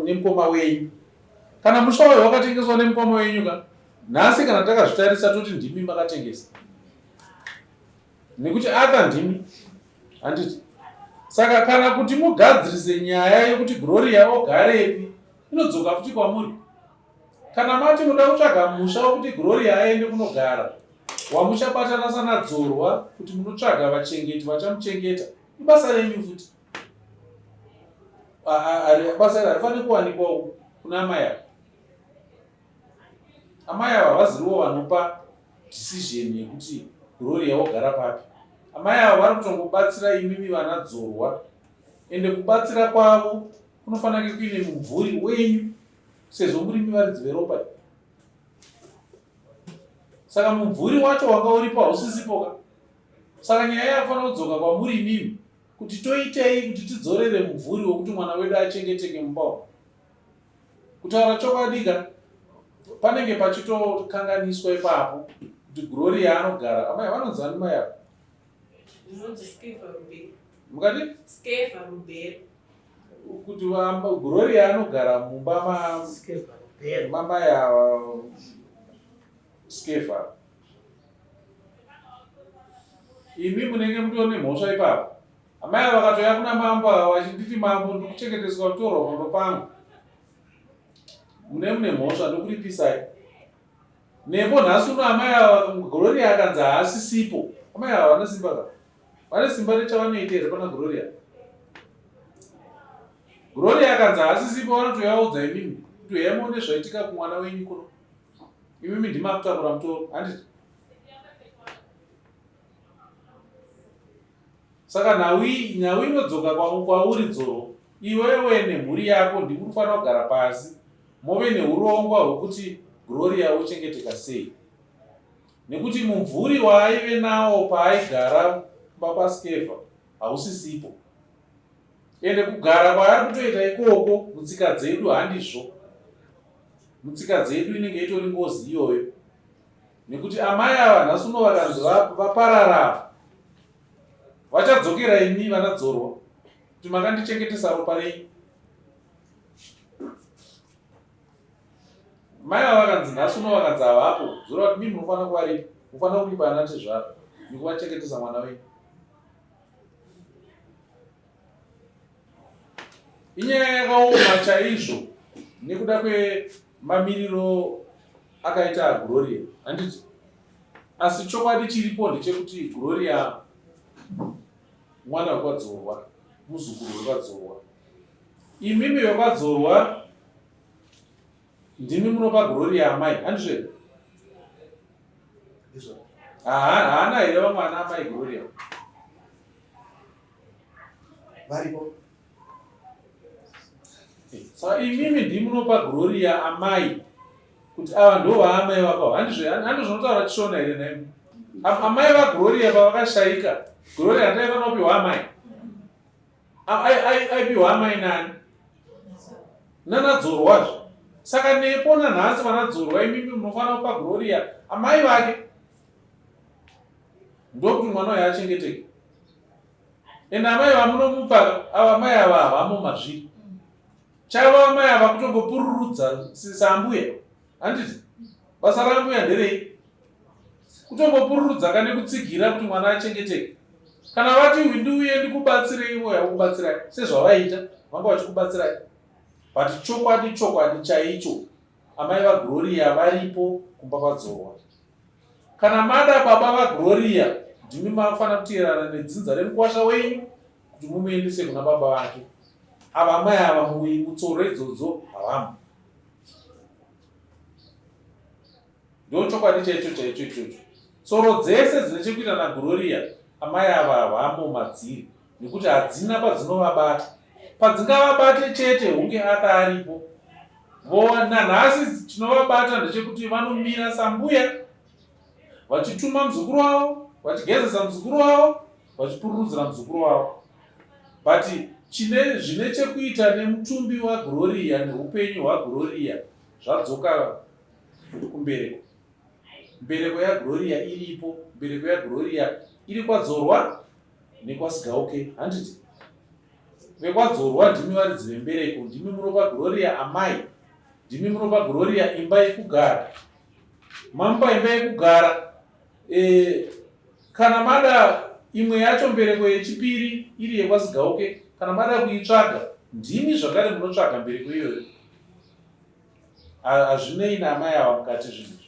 Speaker 2: nemukoma wenyu. Kana musha uyu wakatengeswa nemukoma wenyu ka nhasi kana takazvitarisa toti ndimi makatengesa nekuti Arthur ndimi handiti saka kana kuti mugadzirise nyaya yekuti Gloria ogarepi inodzoka futi kwamuri Kana mati munoda kutsvaga musha wekuti Gloria aende kunogara wamuchabatana sanadzorwa kuti munotsvaga vachengeti vachamuchengeta ibasa renyu futi. Basa iri harifaniri kuwanikwa kuna amai ava. Amai ava havaziriwo vanopa decision yekuti Gloria wogara papi. Amai ava vari kutongobatsira imimi vanadzorwa ende kubatsira kwavo kunofanira kuine mumvuri wenyu sezvo murimi varidzi veropa saka mumvuri wacho wanga uripo hausisipo ka saka nyaya yakufanira kudzoka kwamuri imimi kuti toitei kuti tidzorere mumvuri wekuti mwana wedu achengeteke mumba umu kutaura chokwadi ka panenge pachitokanganiswa ipapo kuti gloria anogara amai vanonzi ani mai ava mukati kuti Gloria anogara mumba mamai ava Skeva. Imi munenge mutori nemhosva ipapo. Amai ava vakatouya kuna mambo ava vachinditi mambo ndikuchengeteswa kutorwa pamba pangu. Mune mune mhosva ndokuripisai. Nepo nhasi uno amai ava Gloria akanzi haasisipo. Amai ava vane simba ka? Vane simba rechavanoita here pana Gloria? Gloria akanzi haasisipo vanotoyaudza imimi kuti huyai muone zvaitika kumwana wenyu kuno. Imimi ndimi makutakura mutoro, handiti? Saka nhau iyi nhau inodzoka kwauri Dzoro. Iwewe nemhuri yako ndimi munofanira kugara pasi move neurongwa hwekuti Gloria ochengeteka sei. Nekuti mumvuri waaive nawo paaigara kumba kwaSkeva hausisipo. Ende kugara kwaari kutoita ikoko mutsika dzedu handizvo. Mutsika dzedu inenge itori ngozi iyoyo. Nekuti amai ava nhasi uno vakanzi vaparara vachadzokera imi vanadzorwa kuti makandichengetesa ropa renyu. Mai ava vakanzi nhasi uno vakanzi havapo zvoreva kuti mii munofanira kuvaripa munofanira kuripa ana tezvara nekuvachengetesa mwana wenyu. Inyaya yakaoma chaizvo nekuda kwemamiriro akaita Gloria, handiti? Asi chokwadi chiripo ndechekuti Gloria mwana wekwaDzorwa, muzukuru wekwaDzorwa. Imimi vekwaDzorwa ndimi munopa Gloria amai, handizvo here? Haana here vamwe ana amai Gloria?
Speaker 3: Varipo.
Speaker 2: Saka imimi ndimi munopa Gloria amai kuti ava ndo vaamai vako handizvo handizvo zvinotaura chishona here nhaimi amai vaGloria pavakashaika Gloria handaifanira kupiwa amai aipiwa amai nani nanadzorwazve saka nepo nanhasi vanadzorwa imimi munofanira kupa Gloria amai vake ndokuti mwana uyo achengeteke ende amai vamunomupa ava amai ava havamo mazviri chavo amai ava kutongopururudza saambuya handiti basa raambuya nderei kutongopururudza kane kutsigira kuti mwana achengeteke kana vati ndiuye ndikubatsirei voya vokubatsirai sezvavaita vanga vachikubatsirai but chokwadi chokwadi chaicho amai vagloria varipo kumba kwadzorwa Kana mada baba vaGloria ndimi makufanira kuteerana nedzinza remukwasha wenyu kuti mumuendese kuna baba vake. Ava amai ava mutsoro idzodzo havamo. Ndochokwadi chaicho chaicho ichocho. Tsoro dzese dzine chekuita naGloria amai ava havamo madziri nekuti hadzina padzinovabata. Padzingavabate chete hunge aka aripo. Nanhasi chinovabata ndechekuti vanomira sambuya vachituma muzukuru wavo, vachigezesa muzukuru wavo, vachipururudzira muzukuru wavo. But chine zvine chekuita nemutumbi waGloria neupenyu hwaGloria zvadzoka kumbereko. Mbereko yaGloria iripo, mbereko yaGloria iri kwadzorwa nekwaSigauke, handiti? Vekwadzorwa ndimi varidzi vembereko, ndimi munopa Gloria amai, ndimi munopa Gloria imba yekugara. Mamupa imba yekugara e, kana mada imwe yacho mbereko yechipiri iri yekwaSigauke, kana mada kuitsvaga ndimi zvakare munotsvaga mbereko iyoyo. Hazvinei naamai ava mukati zvinhu izvi.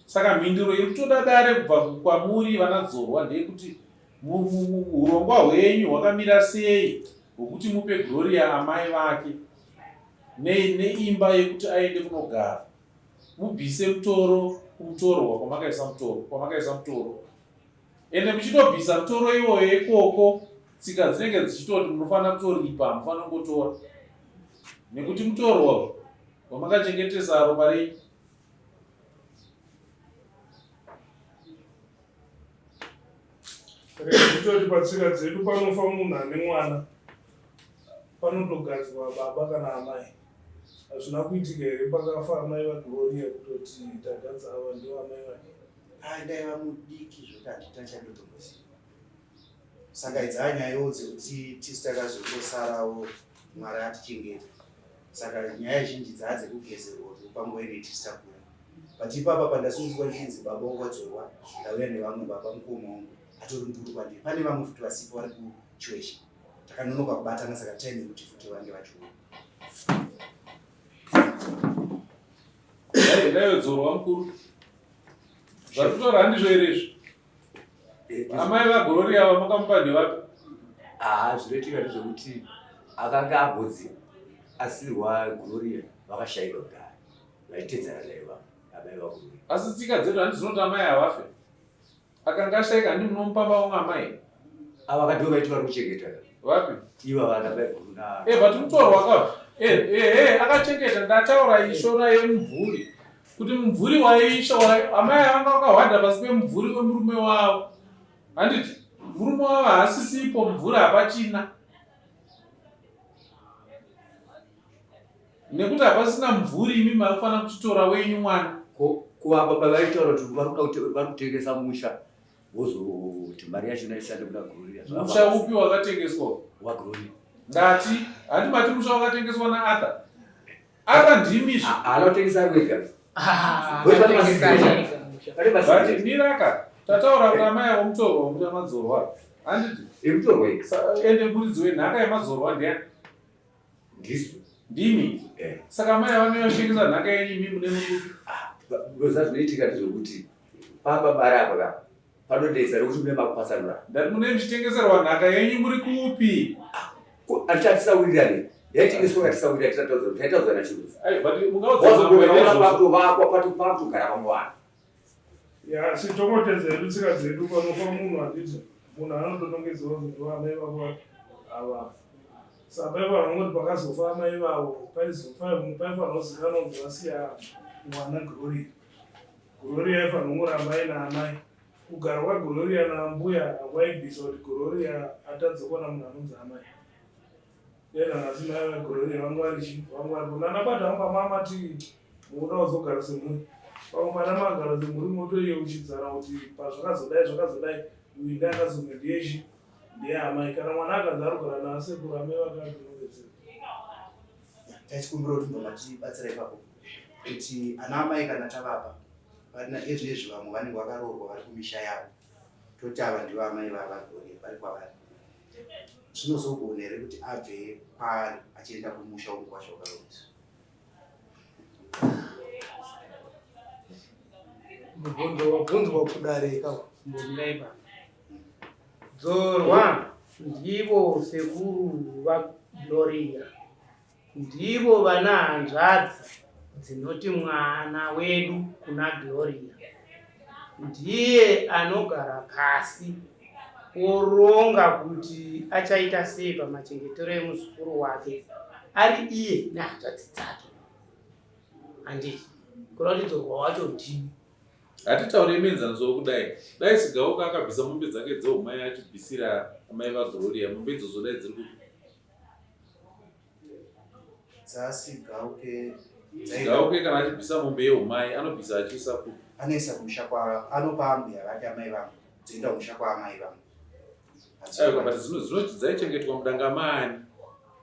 Speaker 2: Saka mhinduro iri kutoda dare kubva kwamuri vanadzorwa ndeyekuti hurongwa hwenyu hwakamira sei hwekuti mupe Gloria amai vake neimba yekuti aende kunogara mubvise mutoro kumutorwa kwamakaisa mutoro kwamakaisa mutoro ende muchitobvisa mutoro iwoyo ikoko tsika dzinenge dzichitoti munofanira kutoripa hamufanira kungotora nekuti mutorwa wamakachengetesa ropa renyu
Speaker 6: Kutoti patsika dzedu panofa munhu ane mwana panotogadzwa baba kana amai. Hazvina kuitika here pakafa amai vaGloria kutoti tagadza ava ndivo amai vake?
Speaker 3: Ah, ndaiva mudiki zvekuti handina chandotomboziva. Saka idzaa nyayawo dzekuti tisu takazongosarawo Mwari atichengeta. Saka nyaya zhinji dzaa dzekugezerwa kuti panguva ino tisu takura. But ipapa pandasungiswa ndichinzi baba wakadzorwa ndauya nevamwe baba mukoma wangu atori mukuru kwandiri. Pane vamwe futi vasipo vari kuchiweshe. Takanonoka kubatana saka time yekuti futi vange vachiuya.
Speaker 2: Endaiwe dzorwa mukuru. Zvatutaura handizvo here izvi?
Speaker 8: Eh,
Speaker 2: Amai vaGloria ava makamupa ndevapi?
Speaker 8: Ah, zvinoitika ndezvekuti akanga agodzi asirwa Gloria vakashaikwa kudhara vaitedzana naye amai vaGloria.
Speaker 2: Asi tsika dzedu handi dzinoti amai havafe. Akanga ashaika handi munomupa vamwe amai.
Speaker 8: Ava vakati vaiti vari kuchengeta.
Speaker 2: Vapi?
Speaker 8: Iva vana maiguru na.
Speaker 2: Eh, but mutorwa ka. Eh, eh, eh, akachengeta ndataura ishona yemumvuri. Kuti mumvuri waiisha amai vanga vakahwanda pasi pemumvuri wemurume wavo. Handiti murume wavo haasisipo mumvuri hapachina. Nekuti hapasina mumvuri imi makufanira kuchitora wenyu mwana.
Speaker 8: Ko kuvamba pavaitaura kuti vari kutengesa musha wozoti mari yacho ishande kuna Gloria.
Speaker 2: Musha upi wakatengeswa?
Speaker 8: WaGloria.
Speaker 2: Ndati handi mati musha wakatengeswa naArthur. Arthur ndimi izvi.
Speaker 8: Haana kutengesa wega.
Speaker 1: Ah,
Speaker 8: Wega
Speaker 1: akatengesa
Speaker 8: masignature.
Speaker 1: ega musha.
Speaker 8: Pane
Speaker 2: But
Speaker 8: masignature.
Speaker 2: miraka tataura kuti amai avo mutorwa womuta madzorwa. Handiti
Speaker 8: Emutorwa iyi.
Speaker 2: Ende muridzi wenhaka yemadzorwa ndiyani?
Speaker 8: Ndisu.
Speaker 2: Ndimi.
Speaker 8: Eh.
Speaker 2: Saka amai vanonyashingisa nhaka yenyu imi mune mukupi.
Speaker 8: Because zvinoitika ndezvekuti papa bara apa ka panodetsa nekuti mune makupatsanura.
Speaker 2: Ndati mune muchitengeserwa nhaka yenyu muri kupi?
Speaker 8: Atisawirirane. Yaitengeswa katisawirirane tisataudzana taitaudzana chirudzi.
Speaker 2: Ai but mungaudza mambo here
Speaker 8: Wazoona
Speaker 2: izvozvo?
Speaker 8: patovakwa patogara vamwe vanhu.
Speaker 6: Ya, asi tongotedza hedu tsika dzedu panofa munhu handiti munhu anotonongedzerwa kuti ndo amai vako ava. Saka paifanira kungoti pakazofa amai vavo paifanira kuzikanwa kuti vasiya mwana Gloria. Gloria aifanira kungoramba aina amai. Kugara kwaGloria naambuya hakwaibvisa kuti Gloria atadze kuona munhu anonzi amai. Then nhasi mai vaGloria vanga vari chii? Vanga varipo. Nana baba vangu pamamati munoda kuzogara semhuri. Pamwe pana magara semhuri motoyeuchidzana kuti pazvakazodai zvakazodai uyu ndiye akazonge ndiye chii? Ndiye amai. Kana mwana akanzi ari kugara naasekuru amai vake vanotonongedzera.
Speaker 3: Tachikumbira kuti ndobva matibatsira ipapo kuti ana amai kana tavapa varina ezvinezvi vamwe vanenge vakaroorwa vari kumisha yavo toti ava ndivo amai vavaGloria vari kwavari zvinozogona here kuti abve kwaari achienda kumusha womukwasha wakaroorwa?
Speaker 9: Mubvunzo wabvunzwa kudarika.
Speaker 5: Mbomirai baba. Dzorwa ndivo sekuru vaGloria. Ndivo vana hanzvadzi dzinoti mwana wedu kuna Gloria. Ndiye anogara pasi oronga kuti achaita sei pamachengetero emuzukuru wake ari iye nehanzvadzi dzake. Handiti kureva kuti Dzorwa wacho ndini.
Speaker 2: Hatitaure mienzaniso wokudai. Dai Sigauka akabvisa mombe dzake dzeumai achibvisira amai vaGloria, mombe idzodzo dai dziri kupi?
Speaker 3: dzasigauke
Speaker 2: Sigauke kana achibvisa mombe yeumai anobvisa achiisa kupi?
Speaker 3: Anoisa kumusha kwa anopa ambuya vake amai vangu dzoenda kumusha kwaamai vangu.
Speaker 2: Aiwa but dzinoti dzaichengetwa mudanga maani?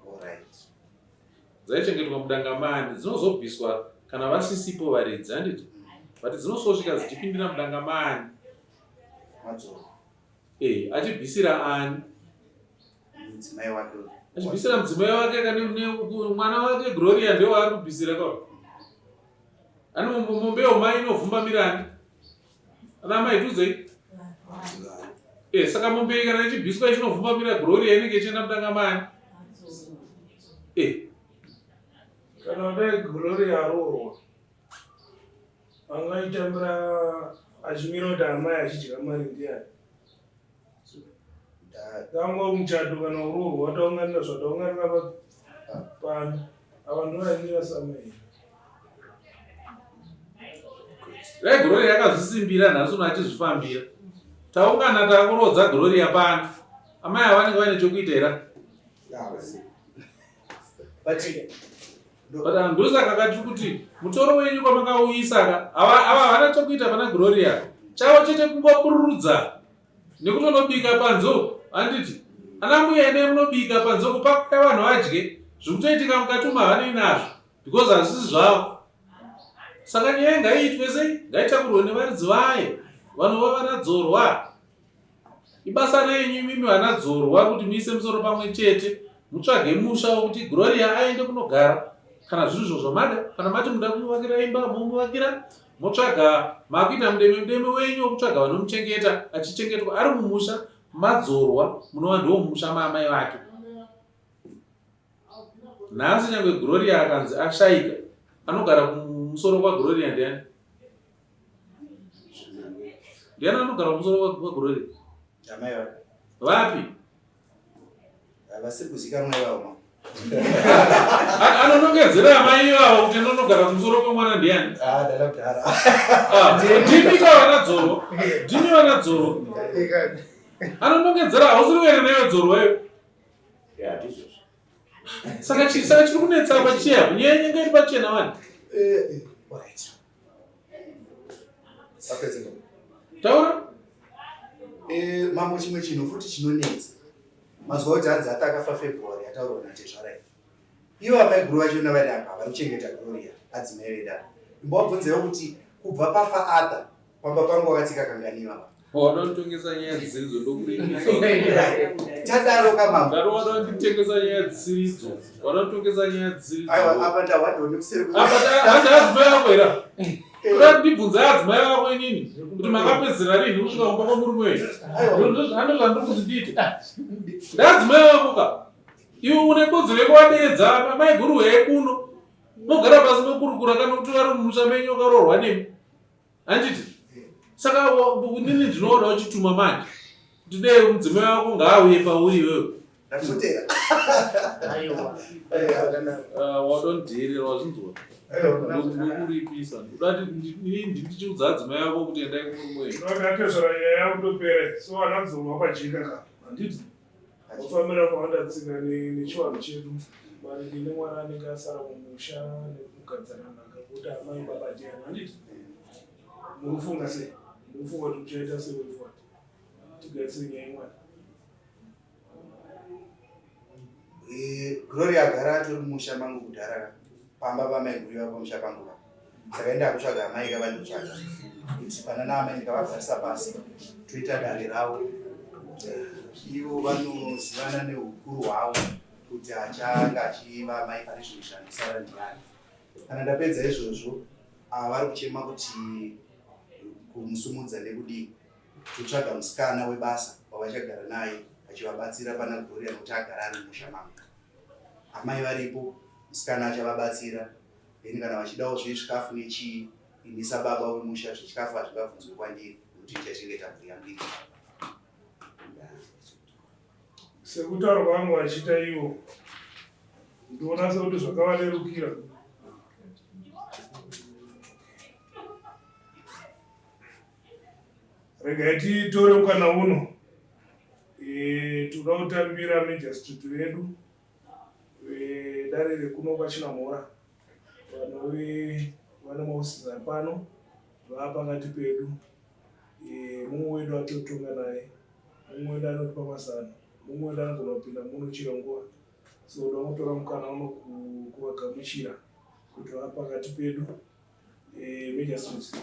Speaker 3: Alright.
Speaker 2: Dzaichengetwa mudanga maani dzinozobviswa kana vasisipo varidzi handiti? But dzinososvika dzichipindira mudanga maani?
Speaker 3: Madzoro.
Speaker 2: Eh, achibvisira ani?
Speaker 3: Mudzimai wake.
Speaker 2: Achibvisira mudzimai wake kana mwana wake Gloria ndiwo ari kubvisira kwa. Ani mombe yomai inovhumbamira ani? Ana mai tudzei. Eh, saka mombe kana ichibviswa ichinovhumbamira Gloria inenge ichienda mudanga maani? Eh.
Speaker 6: Kana dai Gloria aroorwa angaitambira achimira kuti amai achidya mari ndiyani? Tangwa muchato kana uroorwa wataunganira zvataunganira pano ava ndovaimira samai.
Speaker 2: Dai Gloria yakazvisimbira nhasi uno achizvifambira. Taungana takuroodza Gloria pano. Amai ava vanenge vaine chokuita here?
Speaker 3: But
Speaker 2: But ndosaka kati kuti mutoro wenyu kwamakauisa ka ava havana chokuita pana Gloria. Chavo chete kungopururudza nekutonobika panze uko handiti ana mbuya ene munobika panze uko pakuya vanhu vadye zvikutoitika mukati umu havanei nazvo because hazvisi zvavo saka nyaya ngaiitwe sei ngaitakurwe nevaridzi vayo vanova vanadzorwa ibasa renyu imimi vanadzorwa kuti muise musoro pamwe chete mutsvage musha wekuti gloria aende kunogara Kana zviri zvo zvamada, kana mati muda kumuvakira imba, momuvakira, motsvaga makuita mudeme mudeme wenyu wekutsvaga vanomuchengeta, achichengetwa ari mumusha madzorwa, munova ndiwo mumusha maamai vake. Nhasi nyangwe Gloria akanzi ashaika, anogara kumusoro kwaGloria ndiani? Ndiani anogara kumusoro kwaGloria?
Speaker 3: Amai vake.
Speaker 2: Vapi?
Speaker 3: Havasiri kuzikanwa ivavo mama.
Speaker 2: Anonongedzera amai ivavo kuti anonogara kumusoro kwemwana ndiani?
Speaker 3: Ah, dada kudhara.
Speaker 2: Ah, ndimi ka vana dzoro. Ndimi vana dzoro. Anonongedzera hausiri were newe dzoro wewe.
Speaker 7: Yeah, ndizvozvo.
Speaker 2: Saka chiri saka chiri kunetsa apa chiya. Nyaya inenge iri pachena wani.
Speaker 3: Eh, eh, alright. Apedze.
Speaker 2: Taura.
Speaker 3: Eh, mambo chimwe chinhu futi chinonetsa. Mazuva kuti hanzi ati akafa February ataurwa natezvara iyi. Ivo amaiguru vachona vari apa vari kuchengeta Gloria adzimai vedu apa. Imbovabvunzewo kuti kubva pafa Arthur pamba pangu wakatsika kangani ivava.
Speaker 2: Wada kutongesa nyaya dzisiridzo ndokuripisa.
Speaker 3: Tadaro ka mambo.
Speaker 2: Ndaro wada kunditengesa nyaya dzisiridzo. Wada kutongesa nyaya dzisiridzo.
Speaker 3: Aiwa apa ndahwanda nekuseri.
Speaker 2: Apa handi adzimai vako here? Kuda kundibvunza adzimai vako inini kuti makapedzera rinhi kusvika kumba kwamurume wenyu. Ndozvandiri kuti ndiite. Ndaadzimai vako ka. Iwe une kodzero yekuvadeedza maiguru huyai kuno. Mogara pasi mokurukura kana kuti vari mumusha menyu vakaroorwa nemi. Handiti? Saka inini ndinoona uchituma manje. Kuti dei mudzimai wako ngaauye pauri iwewe.
Speaker 3: Ndakutera.
Speaker 5: Aiwa.
Speaker 2: Ah, wadondidheerera wazvinzwa. Ndokuripisa. Ndoda kuti inini ndichiudza adzimai ako kuti endai kumurume wenyu.
Speaker 6: Ndakatezvara nyaya yakutopera so anadzorwa pajeka ka handiti wafambira kwawanda tsika nechivanhu chedu maringe nemwana anenge asara mumusha nekugadzana nhaka kuti amai baba ndiani handiti murufunga sei murufunga kuti muchaita sei way forward tigarisire nyaya yemwana
Speaker 3: Eh, Gloria agara atori mumusha mangu kudhara pamba pamaiguru iva pamusha pangu pa saka enda kutsvaga amai ka vandotsvaga kuti pana naamai ndikavagarisa pasi toita dare ravo ivo vanozivana neukuru hwavo kuti achanga achiva amai pane zvinhu zvanosara ndiani kana ndapedza izvozvo ava vari kuchema kuti kumusumudza nekudii Totsvaga musikana webasa wavachagara naye achivabatsira pana Gloria nokuti agara ari mumusha mangu. Amai varipo, musikana achavabatsira then kana vachidawo zvezvikafu nechii ini sababa wemusha zvechikafu hazvingabvunzwe kwandiri nokuti ndichachengeta mhuri yangu iri
Speaker 6: Sekutaura kwangu vachiita ivo ndinoona sekuti zvakavarerukira Regai titore mukana uno e, toda kutambira magistrate vedu vedare rekuno kwaChinamhora vanove vane maofisi ari pano vaa pakati pedu e, mumwe wedu atotonga naye mumwe wedu anotipa mazano mumwe wedu anogona kupinda muno chero nguva so toda kutora mukana uno kuvagamuchira kuti vaa pakati pedu Eh, magistrate.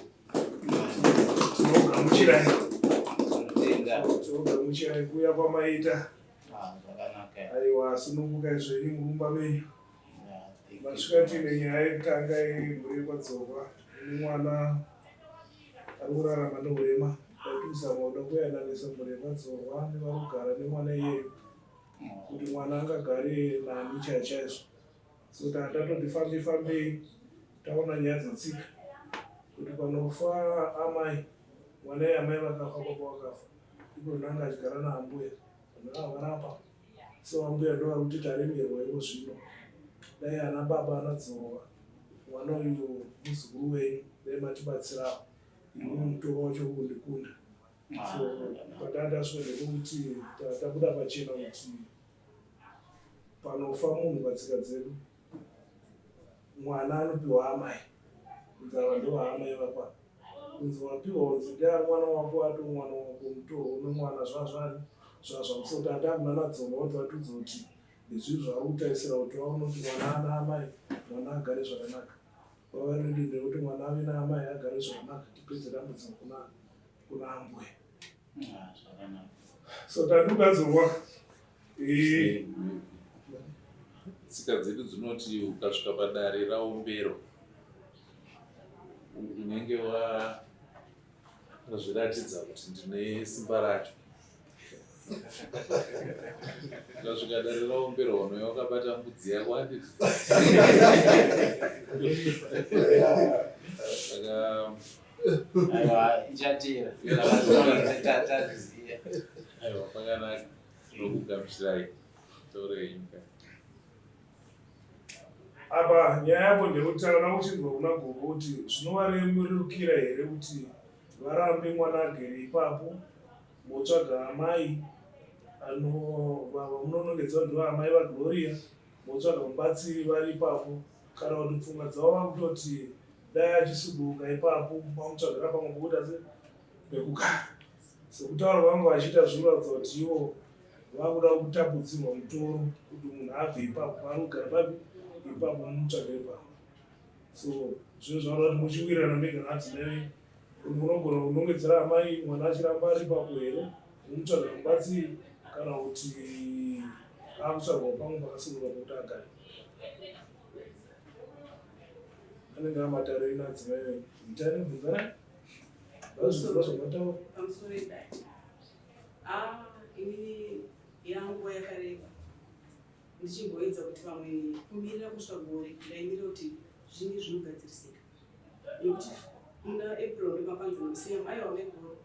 Speaker 6: Tinogamuchirai. Tinogamuchirai kuuya kwamaita.
Speaker 1: Ah, zvakanaka.
Speaker 6: Aiwa, sunungukai zvenyu murumba menyu. Masvika tiine nyaya yekutanga yemhuri yekwaDzorwa ine mwana ari kurarama neurema. Ndaituzama kuda kuyananisa mhuri yekwaDzorwa nevari kugara nemwana iyeyo kuti mwana angagare nani chaizvo. So tatoti fambi fambei taona nyaya dzatsika kuti panofa amai mwana iye amai vakafa baba vakafa ipo ndanga achigara naambuya vanhu ava varapa so ambuya ndo vari kuti taremerwa ivo zvino dai ana baba anadzorwa mwana uyu muzukuru wenyu dai matibatsirawo imweni mutoro wacho kundikunda so patandasvika ndekuti tabuda pachena kuti Panofa munhu patsika dzedu mwana anopiwa amai kunzi ava ndovaamai vako kunzi wapiwa kunzi ndeari mwana wako ato mwana wako mutorwa une mwana zvazvani zvazvamusoti ati akuna nadzorwa kuti vatudza kuti ndezvii zvaari kutarisira kuti vaone kuti mwana ana amai mwana agare zvakanaka vavaredi ndekuti mwana ave naamai agare zvakanaka tipedze dambudziko kuna kuna ambuya
Speaker 1: Ah,
Speaker 6: so tandikugadzirwa
Speaker 2: Tsika dzedu dzinoti ukasvika padare raomberwa unenge wazviratidza kuti ndine simba racho. Ukasvika dare raomberwa unouya wakabata mbudzi yako handiti? Saka
Speaker 1: Aiwa ichateera. Tazviziva.
Speaker 2: Aiwa pakanaka. Tinokugamuchirai. Taurei nyika.
Speaker 6: Apa nyaya yapo ndeyekuti takada kuchinzwa kuna gogo kuti zvinovaremurukira here kuti varambe mwana agere ipapo motsvaga amai vamunonongedza ndivo amai vaGloria motsvaga mubatsiri vari ipapo kana kuti pfungwa dzavo vakutoti dai achisuduka ipapo mamutsvagira pamwe pokuita se pekugara sekutaura kwavanga vachiita zvinoratidza kuti ivo vakuda kutapudzirwa mutoro kuti munhu abve ipapo paari kugara papi ipapo mumutsvagire pamwe so zvinhu zvanoda kuti muchiwirirana mega naadzimai venyu kuti munogona kunongedzera amai mwana achiramba ari ipapo here mumutsvagira mubatsiri kana kuti akutsvagwa pamwe pakasimuka pokuti agare anenge amatare ino adzimai venyu itani bvunzanai vazviziva zvamataura
Speaker 4: pamusoro idai ah inini yanguva yakareba ndichimboedza kuti vamwe kumirira kusvika gore ndaimirira kuti zvinge zvinogadzirisika nekuti muna april ndomapanzi musiya aiwa maigoro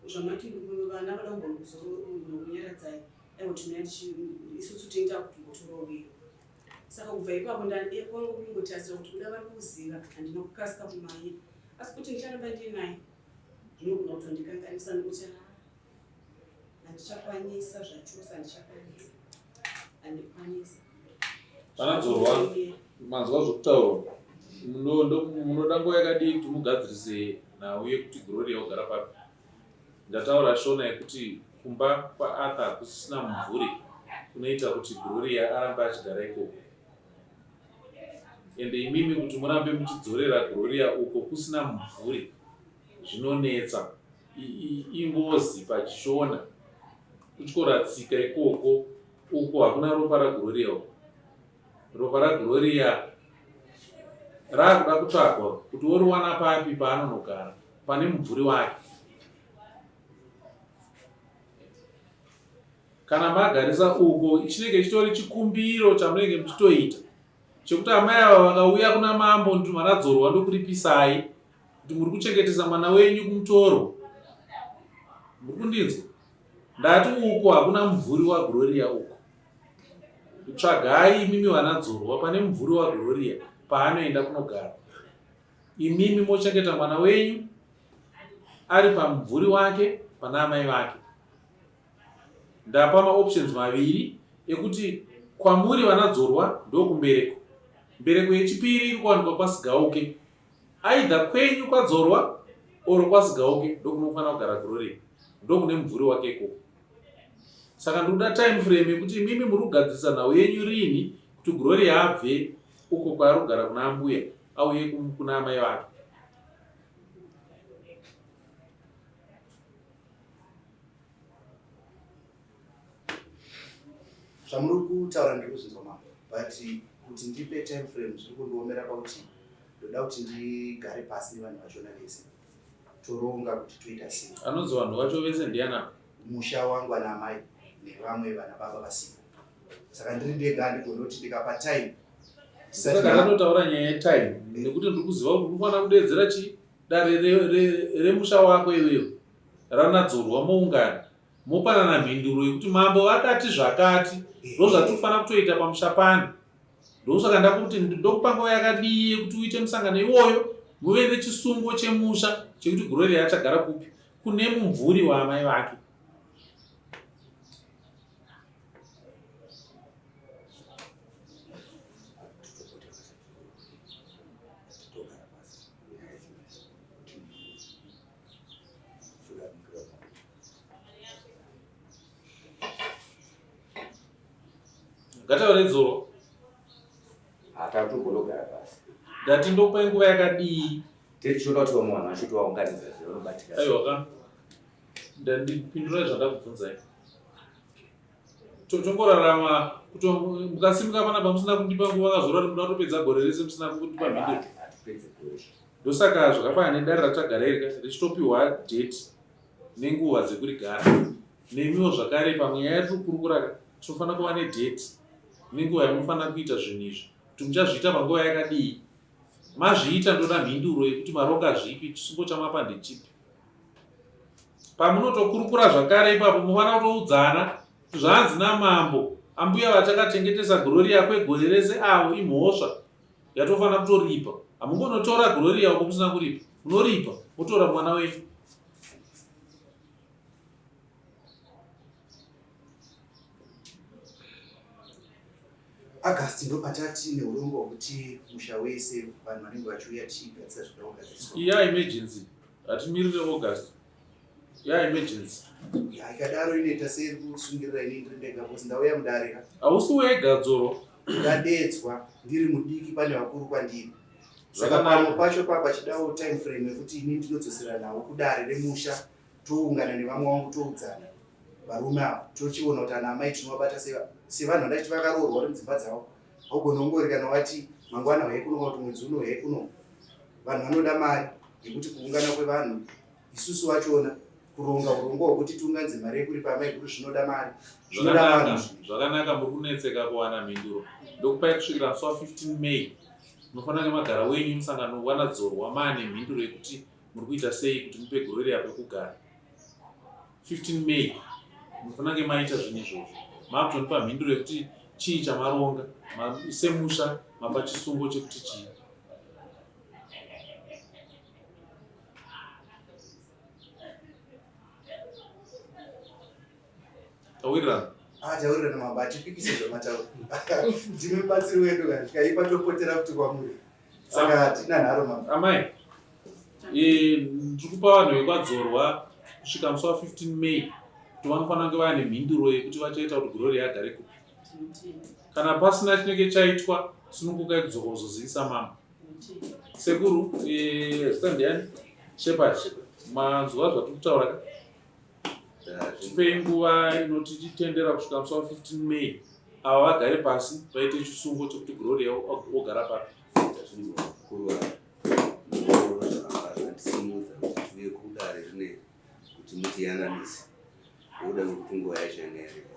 Speaker 4: zvamati vana vada kumbokunyaradzai aiwa tinoya isusu tinoita kuti mbotorowira saka kubva ipapo kwangu kungotarisira kuti kuda vari kuziva handina kukasika kumhanya asi kuti ndicharamba ndinaye zvinogona kutondikanganisa nekuti handichakwanisa zvachose handichakwanisa handikwanisa
Speaker 2: Panadzorwa manzwa zvokutaurwa munoda nguva yakadii kuti mugadzirise nhau yekuti Gloria ogara papi? Ndataura shona yekuti kumba kwaArthur kusisina mumvuri kunoita kuti Gloria arambe achigara ikoko. Ende imimi kuti murambe muchidzorera Gloria uko kusina mumvuri zvinonetsa. Ingozi pachishona kutyora tsika ikoko uko hakuna ropa raGloria uko. Ropa raGloria rakuda kutsvagwa kuti woriwana papi paanonogara pane mumvuri wake. Kana magarisa uko chinenge chitori chikumbiro chamunenge muchitoita chekuti amai ava vakauya kuna mambo mwanadzorwa ndokuripisai kuti muri kuchengetesa mwana wenyu kumutoro. Muri kundinzwa? Ndati uko hakuna mumvuri waGloria uko. Tsvagai imimi vanadzorwa pane mumvuri waGloria paanoenda kunogara. Imimi mochengeta mwana wenyu ari pamumvuri wake pana amai vake. Ndapa maoptions maviri ekuti kwamuri vanadzorwa ndokumbereko. Mbereko yechipiri iri kuwanikwa kwaSigauke. Either kwenyu kwadzorwa or kwaSigauke ndokunofanira kugara Gloria. Ndokune mumvuri wake ikoko. Saka ndikuda time frame yekuti imimi muri kugadzirisa nhau yenyu rini kuti Gloria abve uko kwaari kugara kuna ambuya auye kuna amai vake.
Speaker 3: Zvamuri kutaura ndiri kuzvinzwa mambo but kuti ndipe time frame zviri kundiomera pakuti ndoda kuti ndigare pasi nevanhu vachona vese toronga kuti toita sei.
Speaker 2: Anonzi vanhu vacho vese ndiana?
Speaker 3: Musha wangu ana amai nevamwe vana baba vasipo saka ndiri ndega handigoni kuti ndikapa time
Speaker 2: Saka ndanotaura nyaya yetime nekuti ndiri kuziva kuti unofanira kudeedzera chii dare remusha re, re wako iwewe ranadzorwa moungana mopanana mhinduro yekuti mambo vakati zvakati ndozvatinofanira kutoita pamusha pano ndosaka ndakuti ndokupa nguva yakadii yekuti uite musangano iwoyo muve nechisungo chemusha chekuti gurori achagara kupi kune mumvuri waamai vake Ngataure dzoro.
Speaker 8: Hatatogona pasi.
Speaker 2: Ndati ndokupai nguva yakadii?
Speaker 8: Tichiona kuti vamwe vanhu vachitovaunganidza zvavanobatika.
Speaker 2: Aiwa ka. Ndandipindurai zvandakubvunzai. Tongorarama Kuti mukasimuka panapa musina kundipa nguva kazorora kuti muda kutopedza gore rese musina kundipa mhinduro. Ndosaka zvakafanana nedare ratagara iri richitopiwa date nenguva dzekurigara. Nemiwo zvakare pamwe nyaya yatiri kukurukura ka tinofanira kuva nedate nenguva yamunofanira kuita zvinhu izvi kuti muchazviita panguva yakadii. Mazviita ndoda mhinduro yekuti maronga zvipi, chisungo chamapa ndechipi. Pamunotokurukura zvakare ipapo munofanira kutoudzana kuti zvanzi namambo ambuya vatakachengetesa Gloria kwegore rese avo imhosva yatofanira kutoripa. Hamungonotora Gloria uko musina kuripa, munoripa motora mwana wenyu.
Speaker 3: August ndopatati neurongwa hwekuti musha wese vanhu vanenge vachiuya tichigadzisa zvinoda kugadziriswa.
Speaker 2: Iya emergency hatimirire August. Ya emergency.
Speaker 3: Ya ikadaro inoita seiri kusungirira ini ndiri ndega because ndauya mudare ka.
Speaker 2: Hausi wega dzoro.
Speaker 3: Ndadedzwa ndiri mudiki pane vakuru kwandiri. Saka pamwe pacho papa chidawo time frame yekuti ini ndinodzosera nawo kudare remusha toungana nevamwe vangu toudzana varume ava tochiona kuti ana amai tinovabata sevanhu vandachiti vakaroorwa vari mudzimba dzavo haugona ungori kana wati mangwana huyai kuno kana kuti mwedzi uno huyai kuno vanhu vanoda mari yekuti kuungana kwevanhu isusu vachona kuronga urongwa hwekuti tiunganidze mari yekuripa amai guru zvinoda mari zvinoda vanhu
Speaker 2: zvakanaka muri kunetseka kuwana mhinduro ndokupai kusvikira musi wa 15 may munofanira kunge magara wenyu musangano wanadzorwa maane mhinduro yekuti muri kuita sei kuti mupe Gloria pekugara 15 May munofanira kunge maita zvinhu izvozvo makutondipa mhinduro yekuti chii chamaronga semusha mapa chisungo chekuti chii tawirirana
Speaker 3: ah, tawirirana mambo hatipikise zvamataura ndimi mubatsiri wedu kana zvikaipa topotera futi kwamuri saka hatina nharo mambo
Speaker 2: amai eh, ndiri kupa vanhu vekwadzorwa kusvika musi wa 15 may kuti vanofanira kunge vaane mhinduro yekuti vachaita kuti gloria agare kupi kana pasina chinenge chaitwa sunungukai kudzoka kuzozivisa mambo sekuru eh, zita ndiani shepard manzwa zvatiri kutaura ka Tipei nguva inotitendera kusvika musi wa 15 May ava vagare pasi vaite chisungo chekuti Gloria ogara papi.
Speaker 7: Tazvinzwa vakuru ava zvatisimudza kuti tiuye kudare rineri kuti mutiyananise nokuda kwekuti nguva yacho yanga yareba.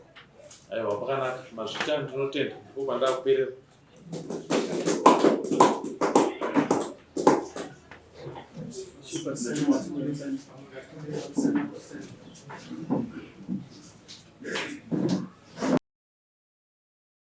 Speaker 2: Aiwa pakanaka mazvita ndinotenda ndipo pandakuperera.